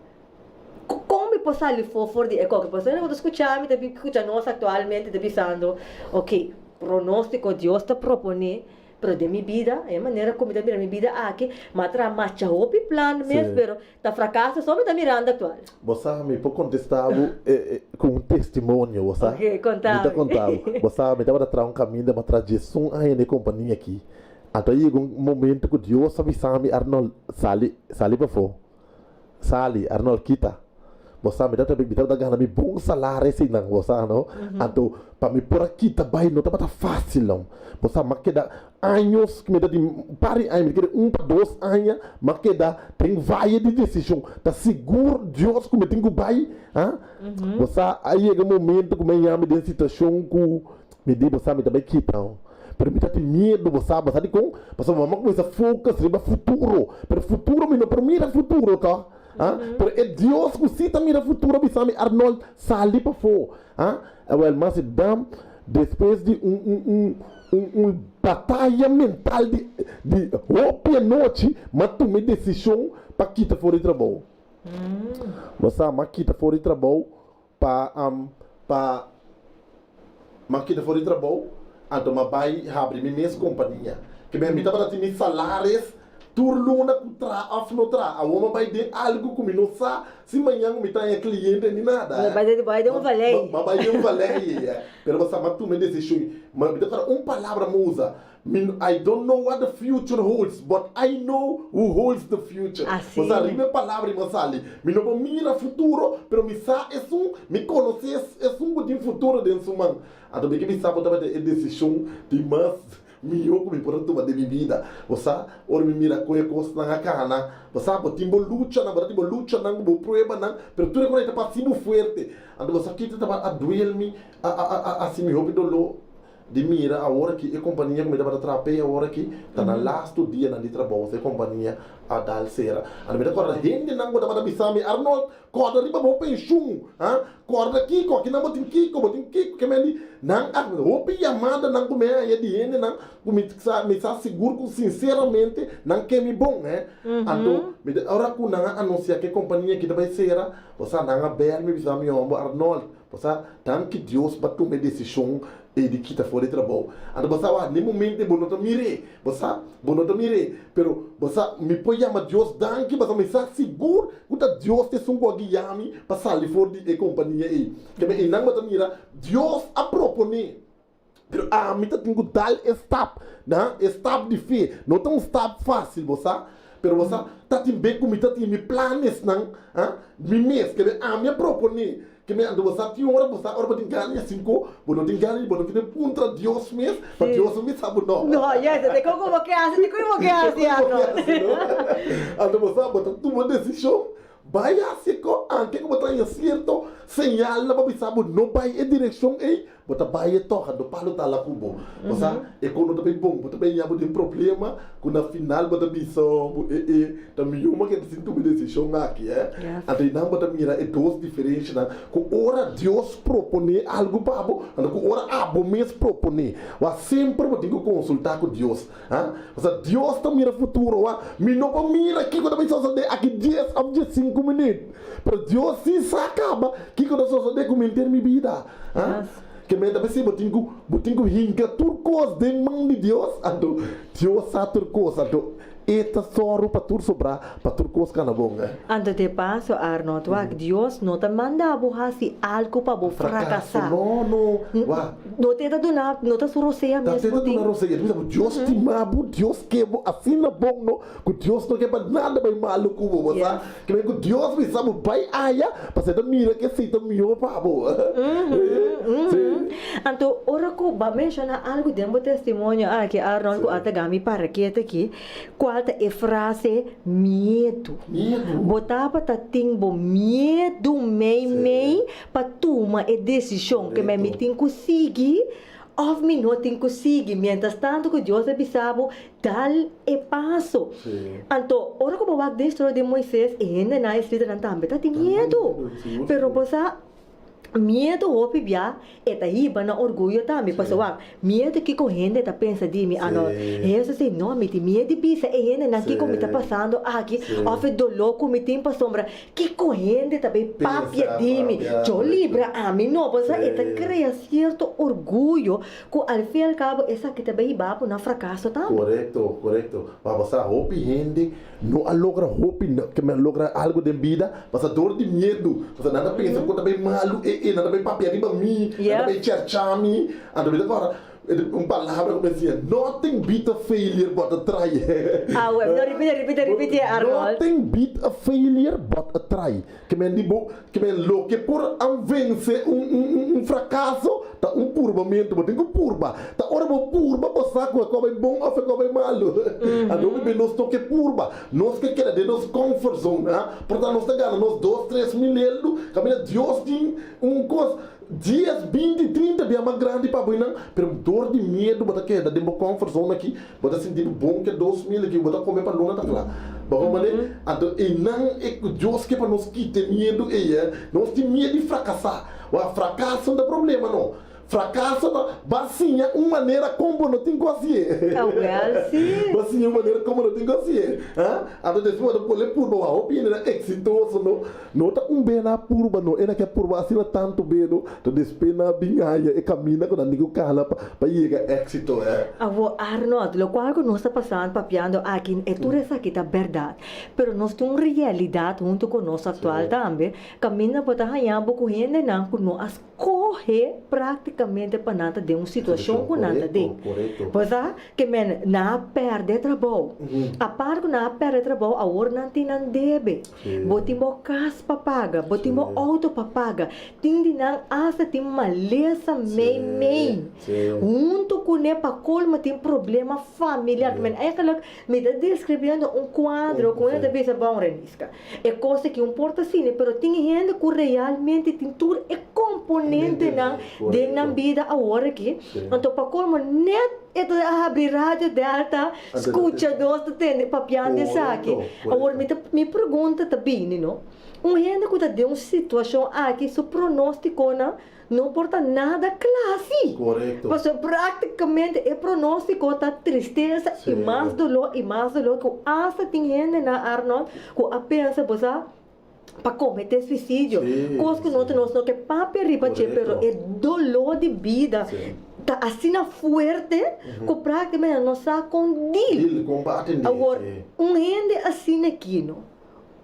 Kon mi por sali for for di e koki? Pasobra bo ta skucha mi, ta bin skucha nos aktualmente ta bisando, ok, pronóstiko Dios ta proponé Pero den mi bida, e manera ku mi ta mira mi bida aki, mi a traha masha hopi plan mes, Sí. pero ta frakaso so mi ta mirando aktual. Bo sa, mi por kontestá bo ku un testimonio, bo sa? Oke, konta Mi ta mi. konta bo. Bo sa, mi tabata traha un kaminda, mi a traha diesun aña na e kompania aki. Anto a yega un momento ku Dios a bisa mi, Arnold, sali, sali pafó. Sali, Arnold, kita. Bo sa, mi tabata, mi tabata gana mi bon salario eseinan, bo sa, no? Anto, pa mi por a kita bai no tabata fácil, no. Bo sa, m'a keda años, mi ta di un par di aña, mi ta kere un pa dos aña, m'a keda den vaye di desishon. Ta sigur Dios ku mi tin ku bai, ah? Bo sa, a yega un momento ku mi a yami den situashon ku Mi di, Bo sa mi ta bai kita ho. Pero mi ta tin miedu, bo sa. Bo sa dikon? Pasobra mama kuminsá focus riba futuro. Pero futuro mi no por mira futuro tòg. Ah, pero e Dios ku si ta mira futuro a bisa mi, Arnold, sali pafó. Ah, awèl, mas e dam, despues di un, un, un, un, un bataya mental di, di hopi anochi, m'a tuma e desishon pa kita for di trabou. Bo sa, m'a kita for di trabou Pa pa m'a kita for di trabou, anto m'a bai habri mi mes kompania. Ke men mi tabata tin mi salaris. Tur luna ku traha òf no traha, awor mi bai den algu ku mi no sa si mañan mi ta haña kliente ni nada. Bo bai bai den un valei. Mi bai den un valei, e. Pero bo sa, mi a tuma e desishon. Mi ta kòrda un palabra mi usa, mi I don't know what the future holds, but I know who holds the future. Bo sa, riba e palabra ei mi a sali. Mi no por mira futuro, pero mi sa esun, mi konosé esun ku tin futuro den su man. Anto mi ke bisa bo tabata e desishon di mas Mihó ku mi por a tuma den mi bida. Bo sa, ora mi mira kon e kosnan a kana, bo sa, bo tin bo luchanan, bo ta tin bo luchanan ku bo pruebanan, pero tur e kos ei ta pa hasi bo fuerte. Anto bo sa kiko tabata a duel mi, a a a hasi mi hopi doló di mira awor aki e kompania ku mi tabata traha p'e awor aki ta na lastu dianan di trabou e kompania a dal sera. Anto mi ta kòrda hendenan ku tabata bisa mi, Arnold, Kòrda riba bo penshun, ha? Kòrda kiko, akinan bo tin kiko, bo tin kiko, ke men di nan a hopi yamadanan ku mi a haña di hendenan ku mi sa mi sa sigur ku sinseramente nan ke mi bon, he. Anto mi ta ora ku nan a anunsiá ku e kompania aki ta bai sera, bo sa nan a bèl mi bisa mi hòmber Arnold, bo sa danki Dios bo a tuma e desishon ei di kita for di trabou. Anto bo sa wak, n'e momento ei bo no ta mir'é, bo sa, bo no ta mir'é, pero bo sa, mi por yama Dios danki pasobra mi sa sigur ku ta Dios ta esun ku a guia mi pa sali for di e kompania ei. Keme einan bo ta mira, Dios a proponé, pero ami ta tin ku dal e stap, na, e stap di fe. No ta un stap fásil, bo sa, pero bo sa, ta tin be ku mi ta tin mi planesnan, ha, mi mes, keme ami a proponé. Ke mi anto bo sa tin ora bo sa ora bo tin gana di hasi un ko, bo no tin gana di bo no kere puntra Dios mes, pa Dios no bisa bo no. No, yes, te kon ku bo ke hasi, te kon bo ke hasi, Arnold. Anto bo sa bo ta tuma desishon, bai hasi e ko, anke ku bo ta haña sierto señalnan pa bisa bo no bai e direkshon ei, Bo ta bai e tòg, anto Pablo ta hala ku bo. Bo sa, e kon no ta bai bon, bo ta bai haña bo den problema ku na final bo ta bisa bo, e e, ta mihó bo keda sin tuma e desishon aki, eh. Anto einan bo ta mira e dos diferenshanan, ku ora Dios proponé algu pa bo, anto ku ora abo mes proponé. Wak, semper bo tin ku konsultá ku Dios, ha. Pasobra Dios ta mira futuro, wak, mi no por mira kiko ta bai sosodé aki dies òf diesinku minüt, pero Dios sí sa kaba kiko ta sosodé ku mi henter mi bida. Ha? Ke men ta pens'é bo tin ku bo tin ku hinka tur kos den man di Dios, anto Dios sa tur kos, anto E ta sòru pa tur sobrá, pa tur kos kana bon. Anto de paso, Arnold, wak, Dios no ta manda bo hasi algu pa bo Frakaso, frakasá. no, no, wak. No te ta duna, no ta su rosea Ta mes te bo ta tin. duna rosea. Bisa bo, Dios stima bo, Dios ke bo asina bon, no, ku Dios no ke pa nada bai malu ku bo, bo sa. Ke men ku Dios bisa bo bai aya, pasobra e ta mira ke esei ta mihó pa bo. Sí. Anto, ora ku bo a menshoná algu den bo testimonio aki, Arnold, ku a ta gami paraket aki, kual ta e frase miedu. Miedu. Bo tabata tin bo miedu meimei pa tuma e desishon ke men mi tin ku sigui òf mi no tin ku sigui. Miéntras tantu ku Dios a bisa bo, Dal e paso. Anto, ora ku bo wak den historia di Moises, e hendenan israelitanan tambe ta tin miedu. Pero bo sa, miedu hopi bia e ta hiba na orguyo tambe. Pasobra wak, miedu kiko hende ta pensa di mi. Ano, Hesus di, no, mi tin miedu di bisa e hendenan kiko mi ta pasando aki, òf e doló ku mi tin pasobra kiko hende ta bay papia di mi. Yo libra ami no. Bo sa, e ta krea sierto orguyo Ku al fin al kabo esaki ta bay hiba bo na frakaso tambe. Korekto, korekto. Ma bo sa hopi hende no a logra hopi, ke men a logra algu den bida pasa dor di miedu. Pasobra nan ta pensa ku ta bay malu e e, nan ta bay papia riba mi, nan ta bay chercha mi. Anto mi ta kòrda un palabra ku mi a siña, Nothing beat a failure but a try. Ah wè, no ripiti, ripiti, ripiti Arnold. Nothing beat a failure but a try. Ke men di bo, ke men loke por a vense un un un frakaso ta un purbamentu. Bo tin ku purba. Ta ora bo purba bo sa ku e kò bai bon òf e kò bai malu. Anto hopi be nos no ke purba. Nos ke keda den nos comfort zone, ha. Por ta nos ta gana nos dos, tres mil eldu, kaminda Dios tin un kos dies, binti, trinta bia mas grandi pa bo einan. Pero dor di miedu bo ta keda den bo comfort zone aki. Bo ta sinti bo bon ke 2000 aki bo ta kome pa luna ta kla. Bo por mane? Anto einan e ku Dios ke pa nos kita e miedu ei eh. Nos tin miedu di frakasá. Wak, frakaso no ta problema no. Frakaso ta ba siña un manera kon bo no tin ku hasié. Awel si. Ba siña un manera kon bo no tin ku hasié. Ha? Anto despues bo ta pone purba wak hopi hendenan eksitoso no. No ta un be nan a purba no, e nan ke a purba asina tantu be no, ta despues nan a bin haya e kaminda ku nan tin ku kana pa yega éksito. Awor Arnold, lokual ku nos ta pasando papiando aki, e tur esaki ta bèrdat, pero nos tin un realidat huntu ku nos aktual tambe, kaminda bo ta haña bo ku hendenan ku no a Kohe práktikamente pa nan ta den un situashon ku nan ta den. Bo sa ke men nan a pèrdè trabou. Apart ku nan a pèrdè trabou awor nan tin nan debe. Bo tin bo kas pa paga, bo tin bo outo pa paga. Tin di nan asta tin malesa mei mei. Huntu kuné pa kolmo tin problema familiar. Ke men eigenlijk mi ta deskribiendo un kuadro ku hende ta bisa bon Reniska. E kos aki un por ta asina, pero tin hende ku realmente tin tur e komponentenan den nan bida awor aki. Anto pa kolmo net e ta habri Radio Delta, skucha nos ta tende papiando esaki. Awor mi ta mi pregunta ta bini no, un hende ku ta den un situashon aki su pronostikonan No por ta nada kla si. Korekto. Pasobra praktikamente e pronóstiko ta tristesa i mas doló i mas doló ku asta tin hendenan, Arnold, ku a pensa bo sa pa kometé suisidio. Kos ku nos nos no ke papia riba dje pero e doló di bida ta asina fuerte ku praktikamente nan no sa kon deal. Deal, kon pa atendé. Awor, un hende asina aki no,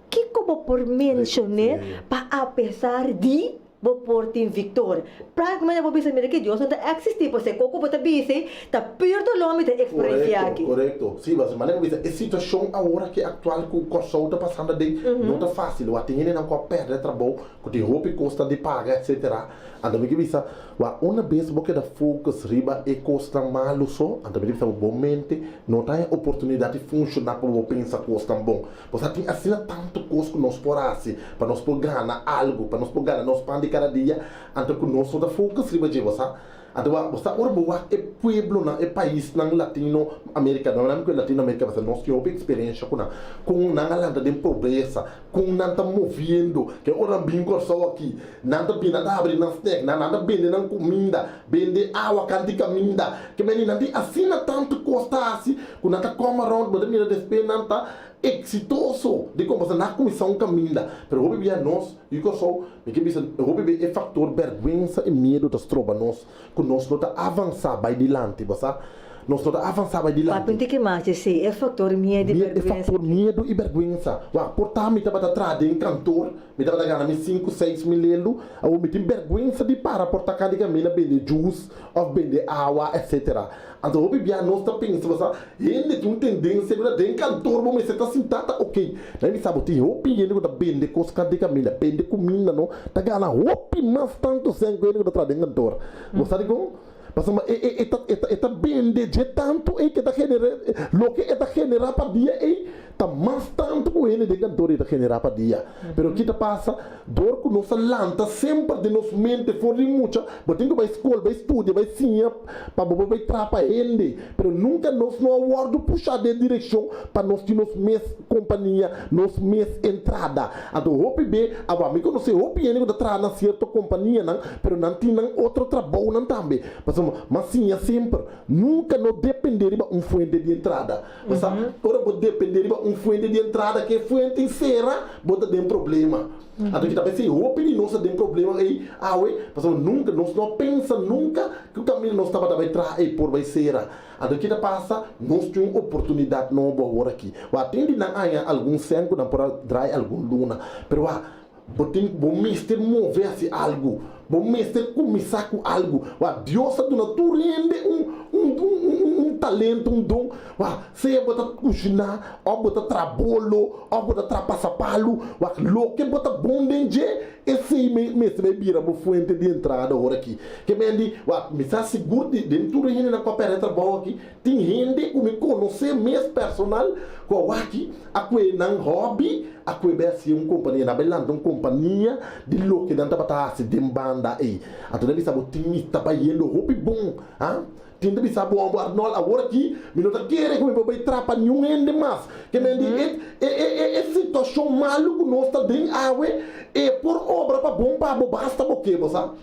kiko bo por menshoné pa apesar di Bo por tin victoria. Prácticamente bo bisa mira ke Dios no ta existi pues e koko bo ta bisa ei ta pur dolor mi ta experiencia aki. Korekto, korekto. Si, pasobra manera bo bisa e situacion awor aki actual ku Kòrsou ta pasando aden no ta fácil. Wak tin hendenan ku a pèrdè trabou, ku tin hopi kosnan di paga etcetera. Anto mi ke bisa, wak una bes bo keda focus riba e kosnan malu so, anto mi ta bisa bo bo mente no ta haña oportunidat di funshoná pa bo pensa kosnan bon. Pasobra tin asina tantu kos ku nos por hasi pa nos por gana algu, pa nos por gana nos pan di kada dia, anto ku nos no ta focus riba dje, bo sa. Anto wak, bo sa ora bo wak e pueblonan, e paisnan latino amerika, no nan ku e latino amerika pasobra nos tin hopi eksperensha ku nan, kon nan a lanta den pobresa, kon nan ta moviendo, ke ora nan bin Kòrsou aki, nan ta bin, nan ta habri nan snack, nan ta bende nan kuminda, bende awa kanti kaminda, ke meni nan tin asina tantu kos ta hasi ku nan ta come around, bo ta mira despues nan ta Eksitoso! Dikon? Pasobra nan a kuminsá un kaminda. Pero hopi bia nos, yu Kòrsou, mi ke bisa, hopi bia e faktor bèrgwensa i miedu ta stroba nos ku nos no ta avansá bai dilanti, bo sa? Nos no ta avansá bai dilanti. Papia un tiki mas di esei, e faktor miedu i E bèrgwensa. faktor miedu i bèrgwensa. Wak, por ta mi tabata traha den kantor, mi tabata gana mi sinku, seis mil elu, awor mi tin bèrgwensa di para por ta kadi kaminda bende jus òf bende awa, etsetera. Anto hopi bia nos ta pensa bo sa hende tin un tendensia ku ta den kantor bo mester ta sintá ta ok. Nan bisa bo tin hopi hende ku ta bende kos kant di kaminda, bende kuminda no ta gana hopi mas tantu sèn ku hende ku ta traha den kantor. Bo sa dikon? Pasobra e e ta e ta bende dje tantu ei ke ta genera loke e ta generá pa dia ei ta mas tantu ku hende den kantor ei ta generá pa dia. Pero ki ta pasa? Dor ku nos a lanta semper den nos mente for di mucha, bo tin ku bai skol, bai studia, bai siña pa bo por bai traha pa hende. Pero nunka nos no a wòrdu pushá den direkshon pa nos tin nos mes kompania, nos mes entrada. Anto hopi be, awor mi konosé hopi hende ku ta traha na sierto kompanianan, pero nan tin nan otro trabounan tambe. Pasobra m'a siña semper, nunka no dependé riba un fuente di entrada. Bo sa, ora bo depende riba un fuente di entrada ku e fuente ei sera, bo ta den problema. Anto ki ta p'esei hopi di nos ta den problema ei awe, pasobra nunka, nos no a pensa nunka ku kaminda nos tabata bai traha ei por bai sera. Anto ki ta pasa? Nos tin un oportunidat nobo awor aki. Wak, tin di nan haña algun sèn ku nan por a drai algun luna, pero wak, Bo tin, bo mester move hasi algu. Bo mester kuminsá ku algu. Wak, Dios a duna tur hende un, un, un, un talento, un don. Wak, sea bo ta kushiná, òf bo ta traha bolo, òf bo ta traha pasapalu. Wak, loke bo ta bon den dje, esei me, mester bai bira bo fuente di entrada ora aki. Ke men di, wak, mi sa sigur di den tur e hendenan ku a pèrdè trabou aki, tin hende ku mi konosé mes personal ku awaki a kue nan hòbi, A kue bai hasi un kompania, nan a bai lanta un kompania di loke nan tabata hasi den banda ei. Anto nan bisa bo tin mi ta bayendo hopi bon, ha? Tin ta bisa bo homber Arnold awor aki mi no ta kere ku mi por bai trapa niun hende mas. Ke men di e e e e situashon malu ku nos ta den awe e por obra pa bon pa bo basta bo ke, bo sa?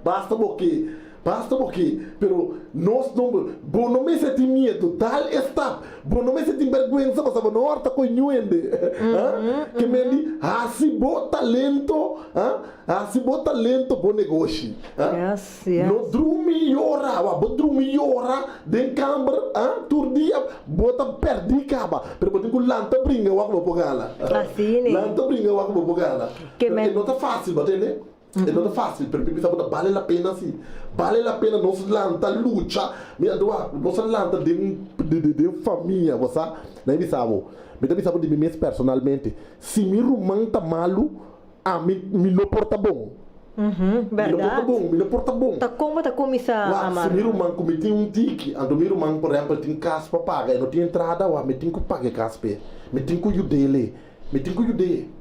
Basta bo ke. Basta bo ke, pero nos no, bo no mester tin miedu, dal e stap, bo no mester tin bèrgwensa pasobra bo no hòrta koe niun hende. Ha? Ke men di, hasi bo talento, ha, hasi bo talento bo negoshi. Ha? Yes, yes. No drumi yora, wak, bo drumi yora den kamber, ha, tur dia bo ta pèrdí kaba, pero bo tin ku lanta bringa wak bo por gana. Asina. Lanta bringa wak bo por gana. Ke men. Pero e no ta fásil, bo tende? E no ta fácil, pero mi bisa bo ta bale la pena si. Bale la pena nos lanta lucha. Mi a dua, nos a lanta den den famia, bo sa. Na mi bisa bo, mi ta bisa bo di mi mes personalmente, si mi ruman ta malu, ami mi no por ta bon. Mi no por ta bon, mi no por ta bon. Ta kon bo ta kuminsá Wak, amar? si mi ruman ku mi tin un tiki, anto mi ruman por ehèmpel tin kas pa paga, e no tin entrada, wak, mi tin ku paga e kas p'e. Mi tin ku yud'é. Mi tin ku yud'é.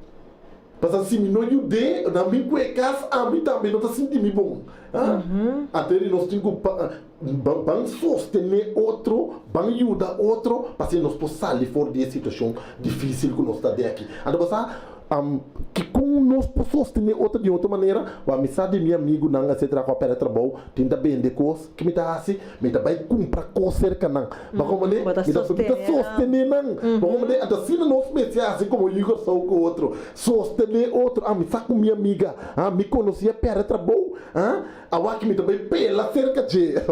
Pasobra si mi no yud'é, na mi ku e kas, ami tambe no ta sinti mi bon. Anto di nos tin ku ban sostené otro, ban yuda otro, pa asina nos por sali for di e situashon difísil ku nos ta den aki. Anto bo sa kikon nos por sostené otro di otro manera? Wak mi sa di mi amigunan etcetera ku a pèrdè trabou, tin ta bende kos. Ke mi ta hasi? Mi ta bai kumpra kos serka nan. Bo komprendé? Bo ta Mi ta sostené nan. Bo komprendé? Anto asina nos mester hasi komo yu Kòrsou ku otro. Sostené otro. Ah, mi sa ku mi amiga, ah, mi konosí a pèrdè trabou, ah, awaki mi ta bai pela serka dje.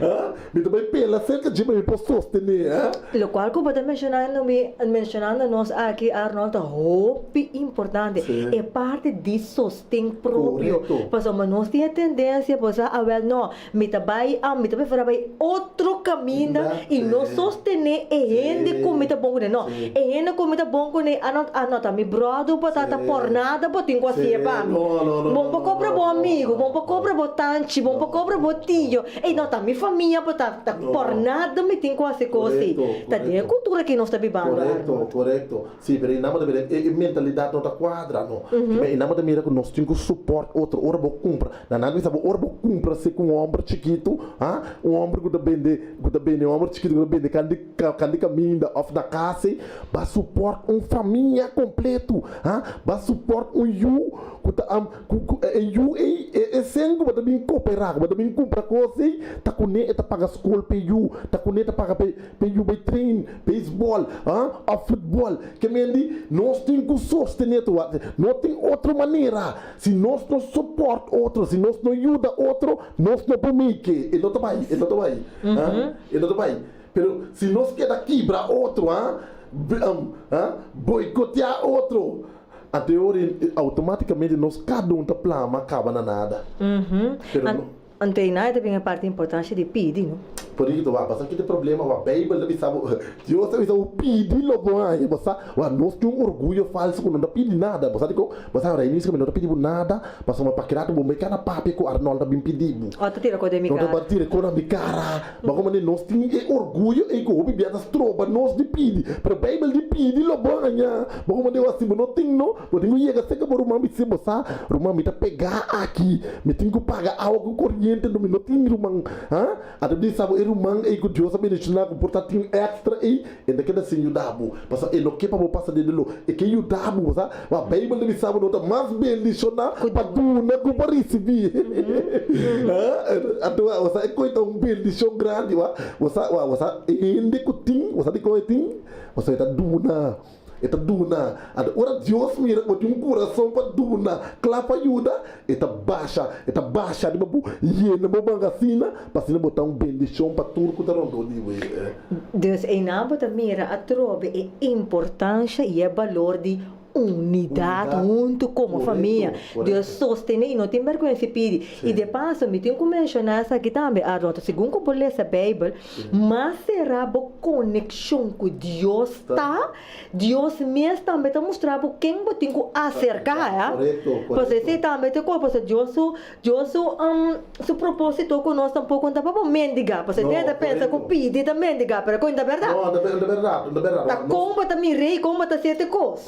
Ah, mi ta bai pela serka dje pa mi por sostené, ah. Lokual ku bo ta menshonando mi, menshonando nos aki, Arnold, ta hopi importante. E parti di sostené. Tin propio. Pasobra nos tin e tendencia bo sa awel no, mi ta bay a mi ta prefera bay otro caminda y no sostene e hende cu mi ta bon cune. No, e hende cu mi ta bon cune a no a no ta mi brother bo ta ta por nada bo tin cu haci'e pa mi. Bon pa cobra bo amigo, bon pa cobra bo tanchi, bon pa cobra bo tio, ey no ta mi famia bo ta ta por nada mi tin cu haci cos ey. Ta den e cultura ki nos ta bibando Arnold. Sí, pero e nan bo ta mira, e mentalidad no ta cuadra, no. E nan bo ta mira cu nos tin cu support otro. Ora bo cumpra, na nan bisa bo, ora bo cumpra si cu un homber chikitu, ha, un homber cu ta bende, cu ta bende, un homber chikitu cu ta bende kan di, kan di caminda of na cas ei, ba support un famia completo, ha, ba support un yu cu ta, cu, cu e yu ei, e, e cen cu bo ta bin coopera, cu bo ta bin cumpra cos ei, ta cune e ta paga scol p'e yu, ta cune e ta paga p'e. Pe yu bay train beisbol of futbol. Ke men di nos tin ku sostené tur wak. No tin otro manera. Si nos no support otro, si nos no yuda otro, nos no por make. E no ta bay, e no ta bay. E no ta bay. Pero si nos keda kibra otro, boikoteá otro, anto e ora automaticamente nos kada un ta plama kaba na nada. Pero no. Anto ei nan e ta bin e parti importancia di pidi, no? Por i wak, bo sa ki ta e problema? Wak, Beibel ta bisa bo, Dios ta bisa bo, pidi lo bo haña. Bo sa, wak, nos tin un orguyo falso ku no ta pidi nada. Bo sa dikon? Bo sa, Rainisca, mi no ta pidi bo nada, pasobra pa kila bo bai kana papia ku Arnold ta bin pidi bo. O ta tira ko den mi No ta kara. bai tira ko na mi kara. Bo komo nos tin e orguyo ei ku hopi bia ta stroba nos di pidi. Pero Beibel di pidi lo bo haña. Bo komo wak, si bo no tin no, Bo tin ku yega serka bo ruman bis'é, Bo sa, ruman, mi ta pegá aki. Mi tin ku paga awa ku koriente, no mi no tin, ruman. Ha? Ata bisa bo e ruman ei ku Dios a bendishoná ku por ta tin èkstra ei, e ta keda sin yuda bo. Pasobra e no ke pa bo pasa den doló. E ke yuda bo, bo sa. Ma Beibel ta bisa bo no ta mas bendishoná pa duna ku pa risibí. Ha? Anto, bo sa, e koi ta un bendishon grandi, wa. Bo sa, wa, bo sa, e hende ku tin, bo sa dikon e tin? Pasobra e ta duna. E ta duna. Anto ora Dios mira ku bo tin un kurason pa duna, kla pa yuda, e ta basha, e ta basha riba bo, yena bo mangasina, pa asina bo ta un bendishon pa tur ku ta rondó di bo. Dus einan bo ta mira atrobe e importansha i e balor di unidat huntu komo famia. Dios sostené i no tin bèrgwensa i pidi. I de paso mi tin ku menshoná esaki tambe, Arnold, segun ku bo lesa Beibel, Mas será bo konekshon ku Dios ta, Dios mes tambe ta mustra bo ken bo tin ku aserká, ya. Pasobra esei tambe ta e kos, pasobra Dios su, Dios su, su propósito ku nos tampoko no ta pa bo mendigá, pasobra e ta pensa ku pidi ta mendigá, pero ku no ta bèrdat. Ta kon bo ta mir'é i kon bo ta hasi e kos.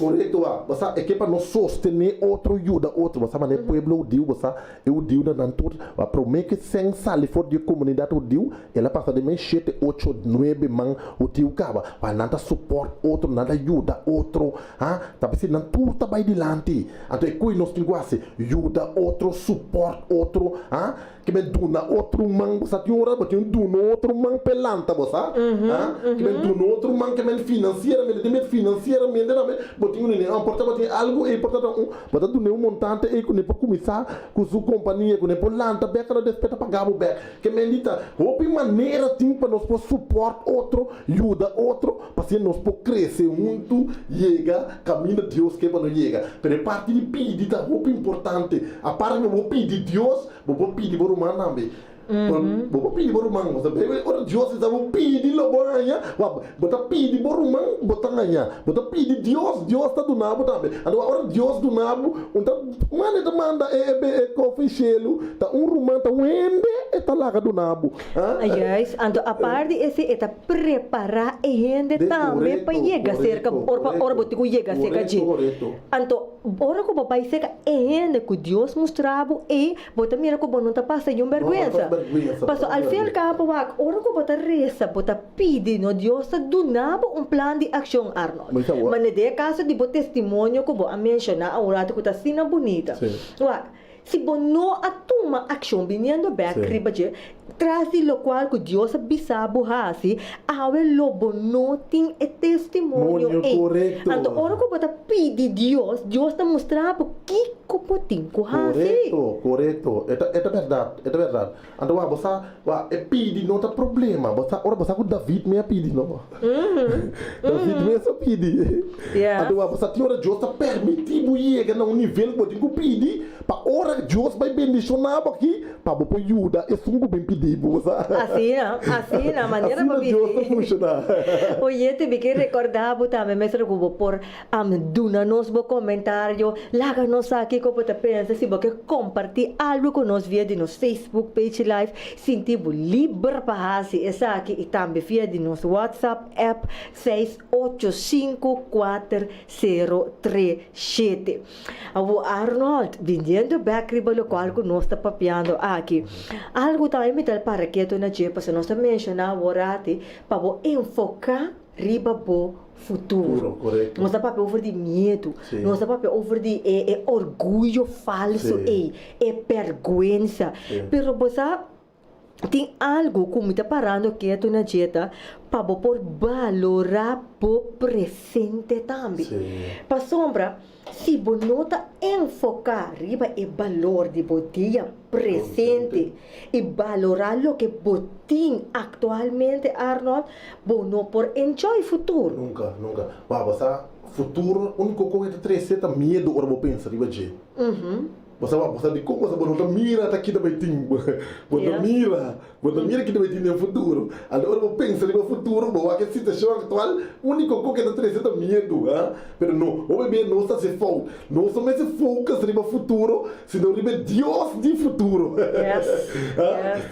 Anto, bo sa, e ke pa nos sostené otro, yuda otro. Bo sa manera e pueblo hudiu, bo sa, e hudiunan nan tur, a promé ku sèn sali for di e komunidat hudiu, el a pasa den men shete, ocho, nuebe man hudiu kaba. Pa nan ta supòrt otro, nan ta yuda otro, ha, ta p'esei nan tur ta bai dilanti. Anto e koe nos tin ku hasi, yuda otro, supòrt otro, ha. Ke men duna otro man, bo sa tin ora bo tin duna otro man p'e lanta bo sa, ha? Ke men duna otro man ke men financieramente, tin bet financieramente tambe bo tin un nene, por ta bo tin algo ei por ta ta un, bo ta dun'e un montante ei ku ne por kuminsá ku su kompania, ku ne por lanta bèk ora despues ta paga bo bèk. Ke men di ta hopi manera tin pa nos por support otro, yuda otro, pa asina nos por krese huntu, yega kaminda Dios ke pa nos yega. Pero e parti di pidi ta hopi importante. Aparte ku bo pidi Dios, bo por pidi bo ruman tambe. Bo por pidi bo ruman. Bo ta bebe ora Dios bisa bo pidi lo bo haña. Wak, bo ta pidi bo ruman, bo ta haña. Bo ta pidi Dios, Dios ta duna bo tambe. Anto ora Dios duna bo, un ta manda e ta manda e e kofi shelu, ta un ruman, ta un hende e ta laga duna bo. Juist, anto apart di esei e ta prepará e hende tambe pa yega serka bo, ora pa ora bo tin ku yega serka dje. Anto ora ku bo bai serka e hende ku Dios mustra bo ei, bo ta mira ku bo no ta pasa niun bèrgwensa. Pasobra al fin i al kabo wak, ora ku bo ta resa, bo ta pidi, no, Dios ta duna bo un plan di akshon, Arnold. Ma den e kaso di bo testimonio ku bo a menshoná un ratu ku ta asina bunita, wak, Si bo no a tuma akshon biniendo bèk riba dje, tras di lokual ku Dios a bisa bo hasi, awe lo bo no tin e testimonio ei. Anto ora ku bo ta pidi Dios, Dios ta mustra bo kiko bo tin ku hasi. Korekto, korekto. E ta, e ta bèrdat, e ta bèrdat. Anto wak, bo sa, wak, e pidi no ta problema. Bo sa, ora bo sa ku David mes a pidi, no? David mes a pidi. Anto wak, bo sa tin ora Dios ta permití bo yega na un nivel ku bo tin ku pidi, pa ora Dios bai bendishoná bo aki, pa bo por yuda esun ku bin pidi bo, bo sa. Asina, asina, manera bo Asina Dios ta bini. funshoná. Oyente, mi ke rekordá bo tambe mesora ku bo por Duna nos bo komentario, laga nos sa kiko bo ta pensa. Si bo ke kompartí algu ku nos via di nos Facebook page live, sinti bo liber pa hasi esaki i tambe via di nos WhatsApp app 6854037. Awor Arnold, biniendo bek riba lokual ku nos ta papiando aki, algu tambe mi ta para ketu na dje pasobra nos ta menshoná awor ati pa bo enfoká riba bo futuro. Nos ta papia over di miedu, nos ta papia over di e e orguyo falso ei, e bèrgwensa. Pero bo sa tin algu ku mi ta parando ketu na dje ta pa bo por balorá bo presente tambe. Pasobra Si bo no ta enfoká riba e balor di bo dia presente i balorá loke bo tin aktualmente, Arnold, bo no por enjoy futuro. Nunka, nunka. Wak, bo sa, futuro, úniko kos ke ta trese ta miedu ora bo pensa riba dje. Bo sa, bo sa dikon bo sa bo no ta mira ta kita bai tin. Bo ta mira. Bo ta mira kiko ta bai tin den futuro. Anto ora bo pensa riba futuro, bo wak e situashon aktual, úniko kos ke ta trese ta miedu, ha. Pero no, hopi bia nos ta hasi fout. Nos no mester focus riba futuro, sino riba e Dios di futuro. Ha.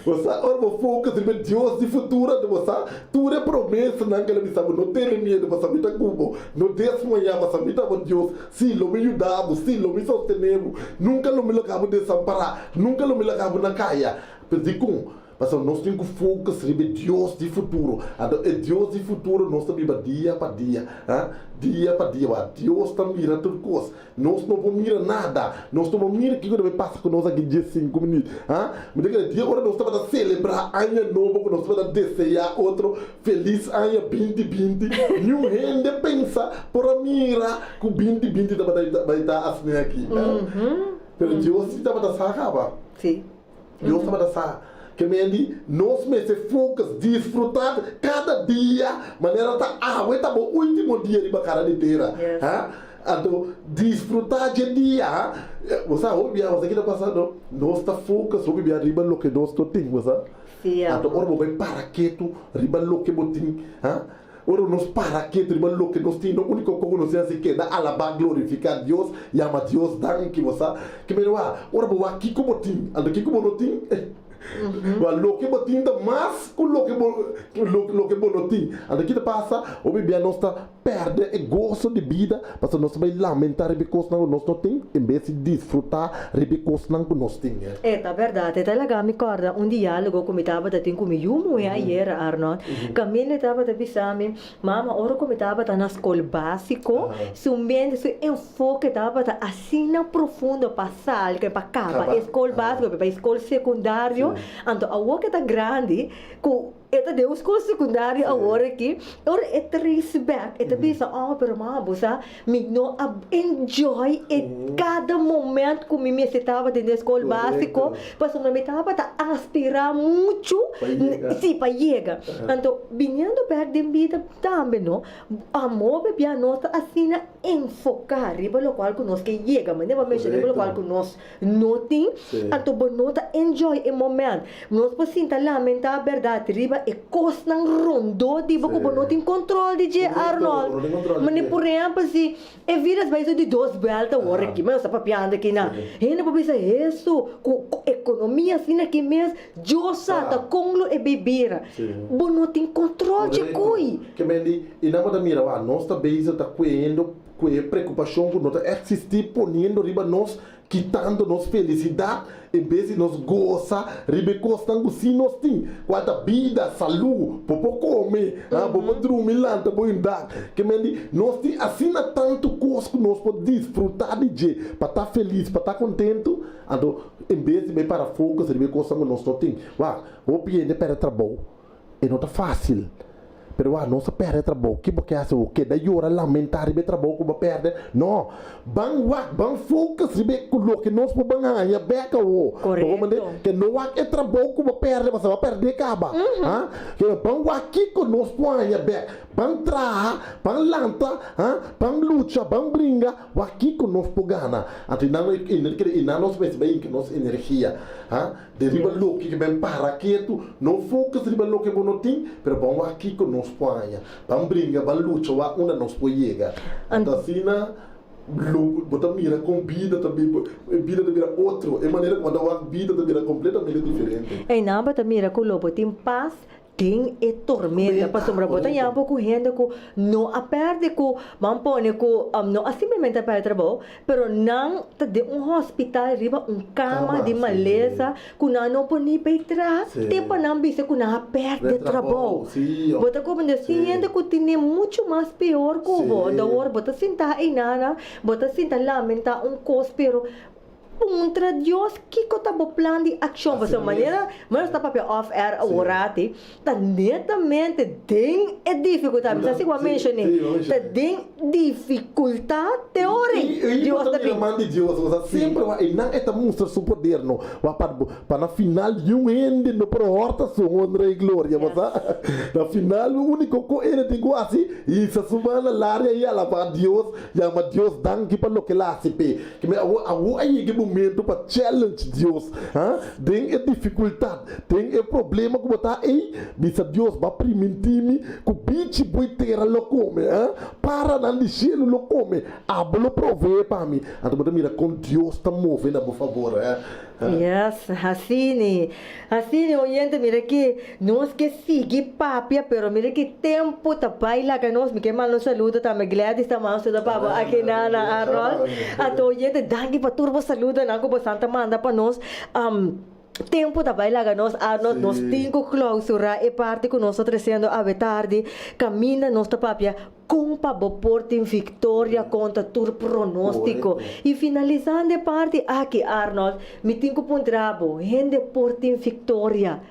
Bo sa, ora bo focus riba e Dios di futuro, anto bo sa tur e promesanan ke el a bisa bo. No tene miedu, pasobra mi ta ku bo. No desmayá, pasobra mi ta bo Dios. Sí, lo mi yuda bo. Sí, lo mi sostené bo. Nunka lo mi laga bo desampará. Nunka lo mi laga bo na kaya. Pues dikon? Pasobra nos tin ku focus riba e Dios di futuro. Anto e Dios di futuro nos ta biba dia pa dia, ha? Dia pa dia. Wak, Dios ta mira tur kos. Nos no por mira nada. Nos no por mira kiko ta bai pasa ku nos aki diesinku minüt, ha? Mi ta kere dia ora nos tabata selebrá aña nobo ku nos tabata deseá otro felis aña binti binti, niun hende pensa por a mira ku binti binti tabata bai ta asina aki, ha? Pero Dios si tabata sa kaba. Sí. Dios tabata sa ke men di nos mester focus, disfruta kada dia manera ta awe ta bo ultimo dia riba kara di tera. Ha? Anto disfruta dje dia. Ha? Bo sa hopi bia bo sa kita pasa no? Nos ta focus hopi bia riba loke nos no tin, bo sa? Anto ora bo bai para ketu riba loke bo tin, ha? Ora nos para ketu riba loke nos tin, no úniko kos ku nos tin hasi keda alabá, glorifiká Dios, yama Dios danki. Bo sa? Ke mester wak? Ora bo wak kiko bo tin, anto kiko bo no tin? Wa loke bo tin ta mas ku loke bo loke bo no tin. Anto ki ta pasa? Hopi bia nos ta pèrdè e goso di bida pasobra nos ta bai lamentá riba e kosnan ku nos no tin en bes di disfrutá riba e kosnan ku nos tin. E ta bèrdat. E ta laga mi kòrda un diálogo ku mi tabata tin ku mi yu muhé ayera, Arnold. Kaminda e tabata bisa mi, Mama, ora ku mi tabata na skol básiko, su mente, su enfoke tabata asina profundo pa sali, pa kaba e skol básiko, pa bai skol sekundario. Anto awor ku e ta grandi, ku e ta den un skol sekundario awor aki, ora e trace bek, e ta bisa, Oh, pero mama, bo sa, mi no a enjoy e kada moment ku mi mester tabata den e skol básiko, pasobra mi tabata aspirá muchu, sí, pa yega. Anto, biniendo bek den bida tambe, no, amor bebia nos ta asina enfoká riba lokual ku nos ke yega, manera bo a menshoná, riba lokual ku nos no tin, anto bo no ta enjoy e moment. Nos por sinta lamentá bèrdat riba e kosnan rondó di bo ku bo no tin kontrol di dje, Arnold. Manera por ehèmpel si e virus bai su di dos buèlta awor aki, nos ta papiando aki na, hende por bisa Hesu, ku ekonomia asina aki mes, Dios sa ta kon lo e bay bira. Bo no tin kontrol dje kui. Ke men di, i nan bo ta mira, wak, nos ta bezig ta kuendo ku e preokupashon ku no ta eksistí poniendo riba nos kitando nos felisidat en bes di nos gosa riba e kosnan ku sí nos tin, kual ta bida, salú, bo por kome, bo por drumi, lanta bo indak. Ke men di, nos tin asina tantu kos ku nos por disfrutá di dje pa ta felis, pa ta kontentu, anto en bes di bai para focus riba e kosnan ku nos no tin. Wak, hopi hende pèrdè trabou. E no ta fácil. Pero wak, nos a pèrdè trabou. Ke bo ke hasi? Bo keda yora, lamentá riba e trabou ku bo a pèrdè? No. Ban wak, ban focus riba e loke nos por ban haña bèk awo. Bo comprende? Ke no wak e trabou ku bo a pèrdè, pasobra bo a pèrdè kaba. Ha? Ke ban wak kiko nos por haña bèk. Ban traha, ban lanta, ha? Ban lucha, ban bringa, wak kiko nos por gana. Anto i nan, i nan nos mester bai hinka nos energia. Ha? De riba loke ke ben para ketu, no focus riba loke bo no tin, pero ban wak kiko nos por haña. Ban bringa, ban lucha wak unda nos por yega. Anto asina lo bo ta mira kon bida ta e bida ta bira otro, e manera ku bo ta wak bida ta bira kompletamente diferente. Einan bo ta mira ku lo bo tin pas Den e tormenta, pasobra bo ta yama ku hende ku no a pèrdè ku ban pone ku no a simplemente a pèrdè trabou, pero nan ta den un hospital riba un kama di malesa ku nan no por ni bai traha te pa nan bisa ku nan a pèrdè trabou. Bo ta komprendé? Tin hende ku tene muchu mas peor ku bo. Dor bo ta sinta einana, bo ta sinta lamentá un kos, pero Puntra Dios kiko ta bo plan di akshon. Pasobra manera nos ta papia off air aworati, ta netamente den e difikultat. Mi sa si ku a menshoné. Ta den difikultat te ora ei Dios ta bin. Man di Dios, osea semper wak einan e ta mustra su poder no. Wak pa pa na final niun hende no por hòrta su honra i gloria. Bo sa? Na final úniko ku hende tin ku hasi, hisa su man na laria i alabá Dios, yama Dios danki pa loke el a hasi p'e. Kende awor awor a yega e momento pa challenge Dios, ha? Den e dificultad, den e problema cu bo ta ey, bisa Dios, Bo a priminti mi cu bichi bui tera lo come, ha? Paranan di cielo lo come, abo lo provee pa mi. Anto bo ta mira con Dios ta move na bo favor, ha? Yes, asini, asini oyente, mira ki nos ke sigui papia, pero mira ki tempo ta bai laga nos, mi ke manda un saludo tambe Gladys ta manda un saludo pa bo aki na na Arnold, anto oyente danki pa tur bo saludonan ku bosan ta manda pa nos, tempo ta bai laga nos Arnold, nos tin ku clausura e parti ku nos ta tresiendo awe tardi, kaminda nos ta papia Kon pa bo por tin viktoria kontra tur pronóstiko? I finalisando e parti aki, Arnold, mi tin ku puntra bo, hende por tin viktoria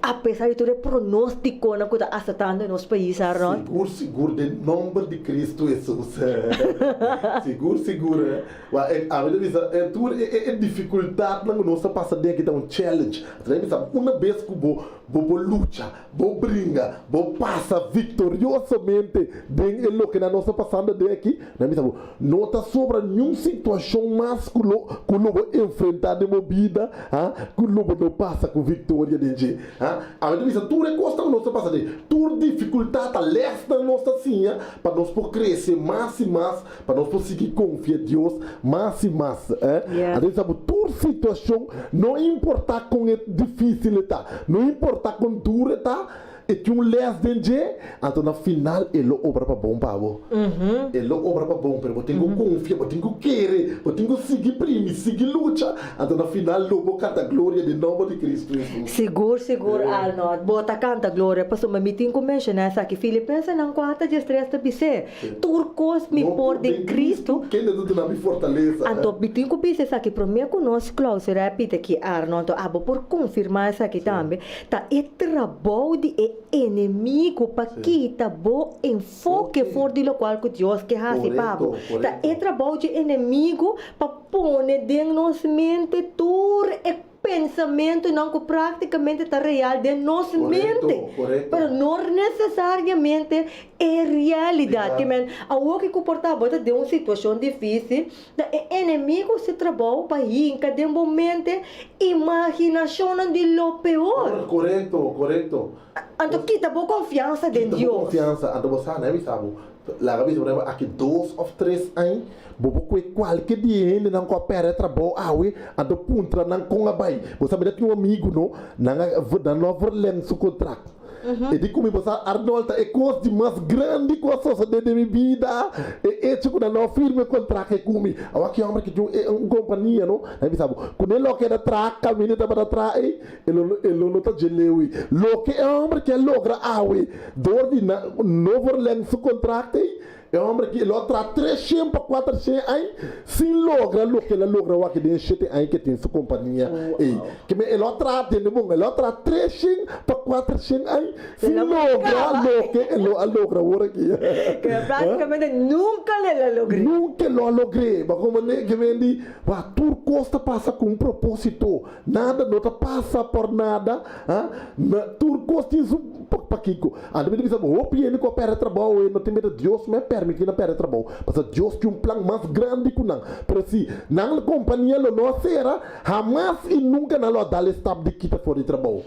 apesar di tur e pronóstikonan ku ta asatando nos pais, Arnold? Sigur, sigur, den nomber di Kristu Hesus. Sigur, sigur. Wak, e, ami ta bisa, e tur e, e, e difikultatnan ku nos ta pasa den aki ta un challenge. Asina mi bisa, una bes ku bo, bo por lucha, Bo bringa, bo pasa viktoriosamente den e loke nan nos ta pasando den aki. Nan bisa bo, no ta sobra niun situashon mas ku lo ku lo bo enfrentá den bo bida, ha, ku lo bo no pasa ku viktoria den dje. Ha, ami ta bisa tur e kosnan ku nos ta pasa den, tur difikultat ta lèsnan nos ta siña pa nos por krese mas i mas, pa nos por sigui konfia Dios mas i mas. Anto bisa bo tur. Tur situashon, no importá kon e difísil e ta, no importá kon duru e ta, e tin un lès den dje, anto na final e lo obra pa bon pa bo. E lo obra pa bon, pero bo tin ku konfia, bo tin ku kere, bo tin ku sigui primi, sigui lucha, anto na final lo bo kanta gloria den nòmber di Kristu Hesus. Sigur, sigur, Arnold, bo ta kanta gloria, pasobra mi tin ku menshoná esaki, Filipensenan kuater diestres ta bis'é, Tur kos mi por den Kristu. Kende ta duna mi fortalesa? Anto mi tin ku bisa esaki promé ku nos klausurá e pita aki, Arno. Anto abo por konfirmá esaki tambe. Ta e trabou di e enemigu pa kita bo enfoke for di lokual ku Dios ke hasi pa bo. Ta e trabou dje enemigu pa pone den nos mente tur e Pensamentunan ku práktikamente ta real den nos mente, pero no nesesariamente e realidat. Ke men, awor ki ku por ta bo ta den un situashon difísil, ta e enemigu su trabou pa hinka den bo mente imaginashonnan di lo peor. Korekto, korekto. Anto kita bo konfiansa den Kita bo Dios. konfiansa. Anto bo sa, nan a bisa bo, laga bisa por ehempel aki dos òf tres aña, bo por kue kualke di e hendenan ku a pèrdè trabou awe, anto puntra nan kon a bai. Bo sa mi ta tin un amigu no, nan a nan no a verleng su kontrakt. E di ku mi, bo sa Arnold, ta e kos di mas grandi ku a sosodé den mi bida, e echo ku nan no a firma e kontrakt ei ku mi. Awor ki hòmber ki tin un kompania no, nan a bisa bo, kuné loke e ta traha kaminda e tabata traha ei, E lo e lo no ta dje leui. Loke e homber ke a logra awe dor di na no verleng su contract ei, e homber aki e lo a traha treshen pa kuatershen añ sin logra loke el a logra wak den e shete añ ke tin su compania ei. Ke men e lo a traha, tende bon, e lo a traha treshen pa kuatershen añ sin logra loke e lo a logra awor aki. Ke men prácticamente nunca lo el a logr'é. Nunca e lo a logr'é. Bo a comprende? Ke men di, wak, tur kos ta pasa ku un propósito. Nada no ta pasa por nada, ha? Na tur kos tin su pakiko. Anto mi ta bisa bo, hopi hende ku a pèrdè trabou e no tin miedu, Dios no a pèrmití nan pèrdè trabou, pasobra Dios tin un plan mas grandi ku nan. Pero si nan kompania lo no a sera, hamas i nunka nan lo a dal e stap di kita for di trabou.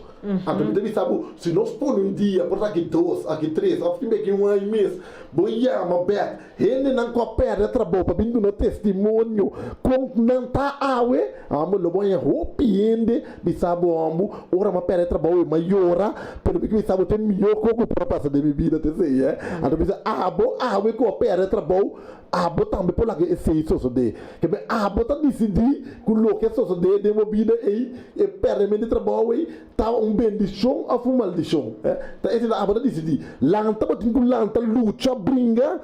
Anto mi ta bisa bo, si nos pone un dia, por ta aki dos, aki tres, òf tin beki un aña mes, bo yama bèk. Hendenan ku a pèrdè trabou pa bin duna testimonio kon nan ta awe, amo lo bo haña hopi hende bisa bo hombu, ora mi a pèrdè trabou e mi a yora, pero mi ke bisa bo ta e mihó kos ku por a pasa den mi bida ta esei eh. Anto mi bisa abo awe ku a pèrdè trabou, abo tambe por laga esei sosodé. Keme abo ta disidí ku loke a sosodé den bo bida ei, e pèrdèment di trabou ei, Ta un bendishon òf un maldishon? Ta esei ta abo ta disidí. Lanta bo tin ku lanta, lucha, bringa,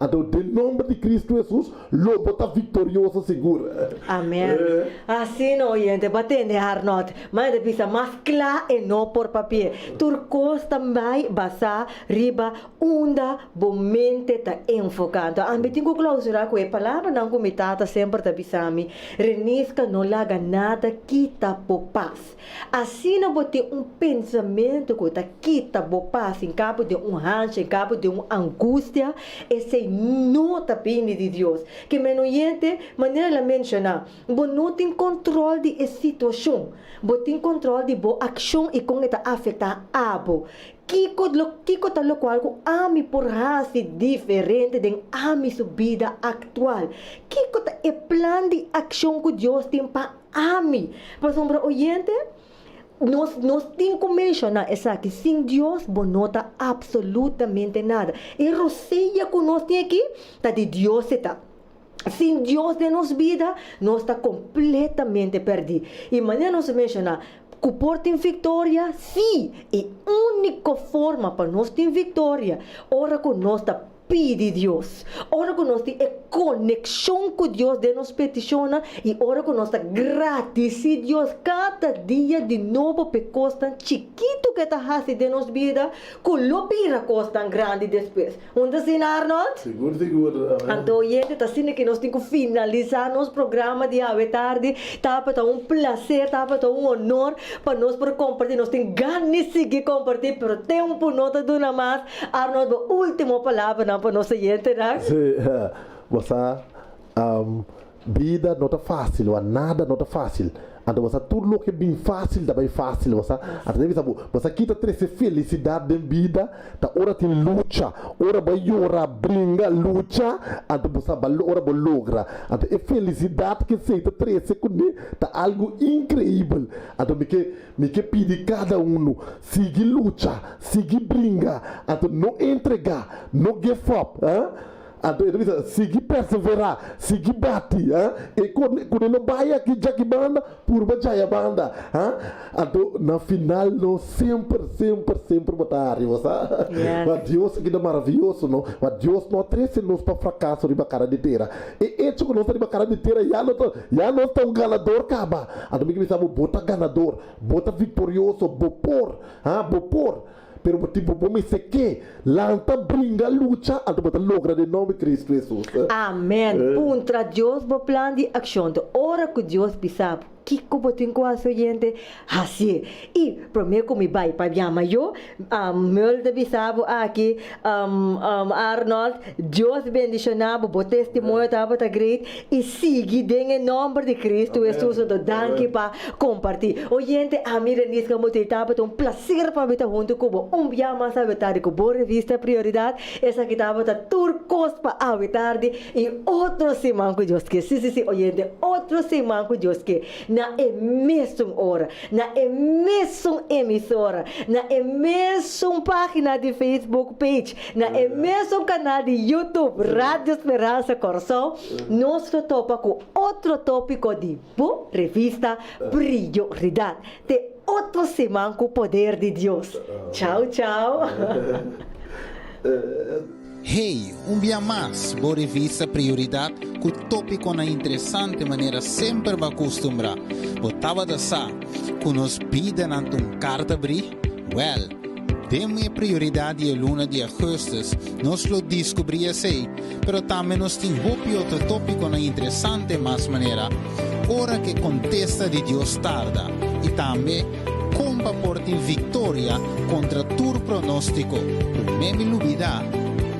anto den nomber di Kristu Hesus lo bo ta viktorioso sigur. Amen. Asina oyente bo a tende Arnold. Ma e ta bisa mas kla e no por papia. Tur kos ta bai basá riba unda bo mente ta enfoká. Anto ami tin ku klausurá ku e palabranan ku mi tata semper ta bisa mi, Renisca no laga nada kita bo pas. Asina bo tin un pensamentu ku ta kita bo pas en kabo di un hansha, en kabo di un angustia, esei no ta bini di Dios. Ke men oyente, manera el a menshoná, bo no tin kontrol di e situashon, bo tin kontrol di bo akshon i kon e ta afektá abo. Kiko lo kiko ta lokual ku ami por hasi diferente den ami su bida aktual? Kiko ta e plan di akshon ku Dios tin pa ami? Pasobra oyente, nos nos tin ku menshoná esaki, sin Dios bo no ta apsolutamente nada. E rosea ku nos tin aki ta di Dios e ta. Sin Dios den nos bida, nos ta kompletamente pèrdí. I manera nos a menshoná, ku por tin viktoria? Sí! E úniko forma pa nos tin viktoria, ora ku nos ta pidi Dios, ora ku nos tin e konekshon ku Dios den nos petishonnan i ora ku nos ta gradisí Dios kada dia di nobo pa e kosnan chikitu ku e ta hasi den nos bida, ku lo bira kosnan grandi despues. Un ta asina, Arnold? Sigur, sigur. Amen. Anto oyente, ta asina ki nos tin ku finalisá nos programa di awe tardi. Tabata un plaser, tabata un honor pa nos por kompartí. Nos tin gan di sigui kompartí, pero tempu no ta duna mas. Arnold, bo último palabranan pa nos oyentenan? Sí, bo sa, bida no ta fásil, wak nada no ta fásil. Anto bo sa tur loke bin fásil ta bai fásil, bo sa. Anto ta bisa bo, bo sa ki ta trese felisidat den bida? Ta ora tin lucha, ora bo a yora, bringa, lucha, anto bo sa ora bo logra. Anto e felisidat ku esei ta trese kuné ta algu inkreibel. Anto mi ke mi ke pidi kada unu, sigui lucha, sigui bringa, anto no entregá, no give up, ah. Anto e ta bisa, Sigui perseverá, sigui bati, ha? E ku ku no bai aki djaki banda, purba djaya banda, ha? Anto na final no semper, semper, semper bo ta hari, bo sa? Yes. Ma Dios aki ta maravioso, no? Ma Dios no a trese nos pa frakaso riba kara di tera. E echo ku nos ta riba kara di tera ya no ta, ya nos ta un ganador kaba. Anto mi ke bisa bo, bo ta ganador, bo ta viktorioso, bo por, ha? Bo por. Pero bo tin bo mester ke lanta, bringa, lucha, anto bo ta logra den nomber di Cristo Jesus. Amen. Puntra Dios bo plan di accion. Ta ora cu Dios bisa bo kico bo tin cu haci oyente, hacié. Y prome cu mi bay pa yama yo, Mul ta bisa bo aki, Arnold, Dios bendiciona bo, bo testimonio tabata great y sigui den e nomber di Cristo Jesus. Anto danki pa Kompartí. Oyente, ami Renisca Motel tabata un placer pa mi ta hunto ku bo un bia mas awe tardi ku bo revista Prioridad. Esaki tabata tur kos pa awe tardi i otro siman ku Dios ke. Sí, sí, sí, oyente, otro siman ku Dios ke. Na e mesun ora, na e mesun emisora, na e mesun pagina di Facebook page, na e mesun kanal di YouTube Radio Speransa Kòrsou, nos lo topa ku otro tópiko di. Bo revista Prioridad. Te otro siman cu poder di Dios. Chao chao. Hey, un bia mas bo revista Prioridad cu topiconan interesante manera semper bo a custumbra. Bo tabata sa cu nos bidanan ta un carta bri? Wel, den e prioridad di e luna di augustus nos lo descubri esey. Pero tambe nos tin hopi otro tópikonan interesante mas manera Ora ku e kontesta di Dios tarda i tambe Kon pa por tin viktoria kontra tur pronóstiko. Promé mi lubidá,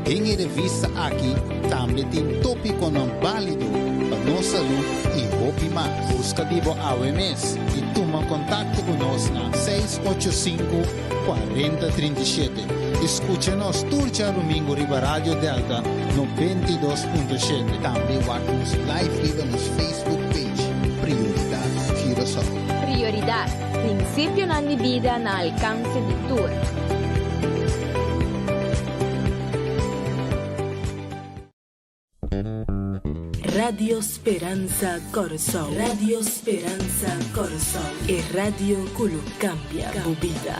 den e revista aki tambe tin tópikonan bálido pa nos salú i hopi mas. Buska di bo awe mes i tuma kontakto ku nos na 685 4037. I skucha nos tur djarumingu riba Radio Delta 92.7. Tambe wak nos live riba nos Facebook page Prioridad Curaçao. Prioridad, prinsipionan di bida na alkanse di tur. Radio Speransa Kòrsou. Radio Speransa Kòrsou. E radio ku lo kambia bo bida.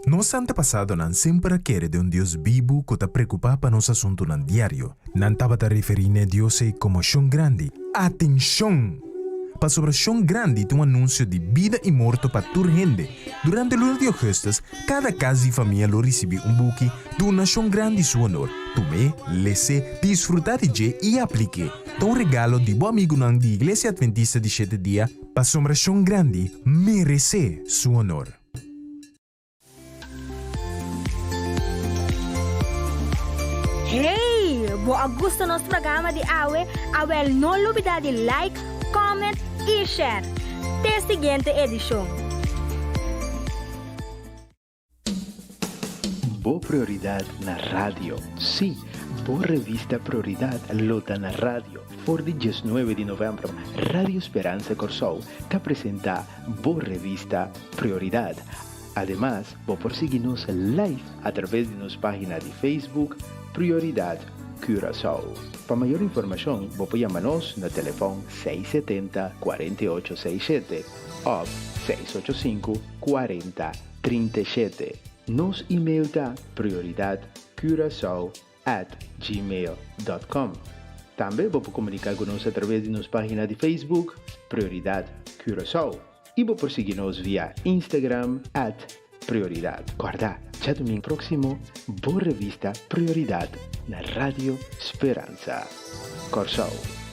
Nos antepasadonan semper a kere den un Dios bibu ku ta preokupá pa nos asuntunan diario. Nan tabata referí n'e Dios ei komo Shon Grandi. Atenshon! Pasobra Shon Grandi ta un anunsio di bida i morto pa tur hende. Durante luna di ougùstùs, kada kas di famia lo risibí un buki Duna Shon Grandi Su Honor. Tum'é, les'é, disfrutá di dje i aplik'é. Ta un regalo di bo amigunan di Iglesia Adventista di Shete Dia, pasobra Shon Grandi meresé su honor. Hey! Bo a gusta nos programa di awe? Awel no lubida di like, comment y share. Te siguiente edicion. Bo Prioridad na Radio. Sí, bo revista Prioridad lo ta na radio. For di diesnuebe di novèmber, Radio Speransa Kòrsou ta presentá bo revista Prioridad. Ademas, bo por sigui nos live a traves di nos página di Facebook Prioridad Curaçao. Pa mayor informashon bo por yama nos na telefòn 670 48 67 òf 685 40 37. Nos email ta prioridadcuracao at gmail dot com. Tambe bo por komuniká ku nos a traves di nos página di Facebook Prioridad Curaçao i bo por sigui nos via Instagram at Prioridad. Kòrda, djadumingu próksimo bo revista Prioridad na Radio Speransa Kòrsou.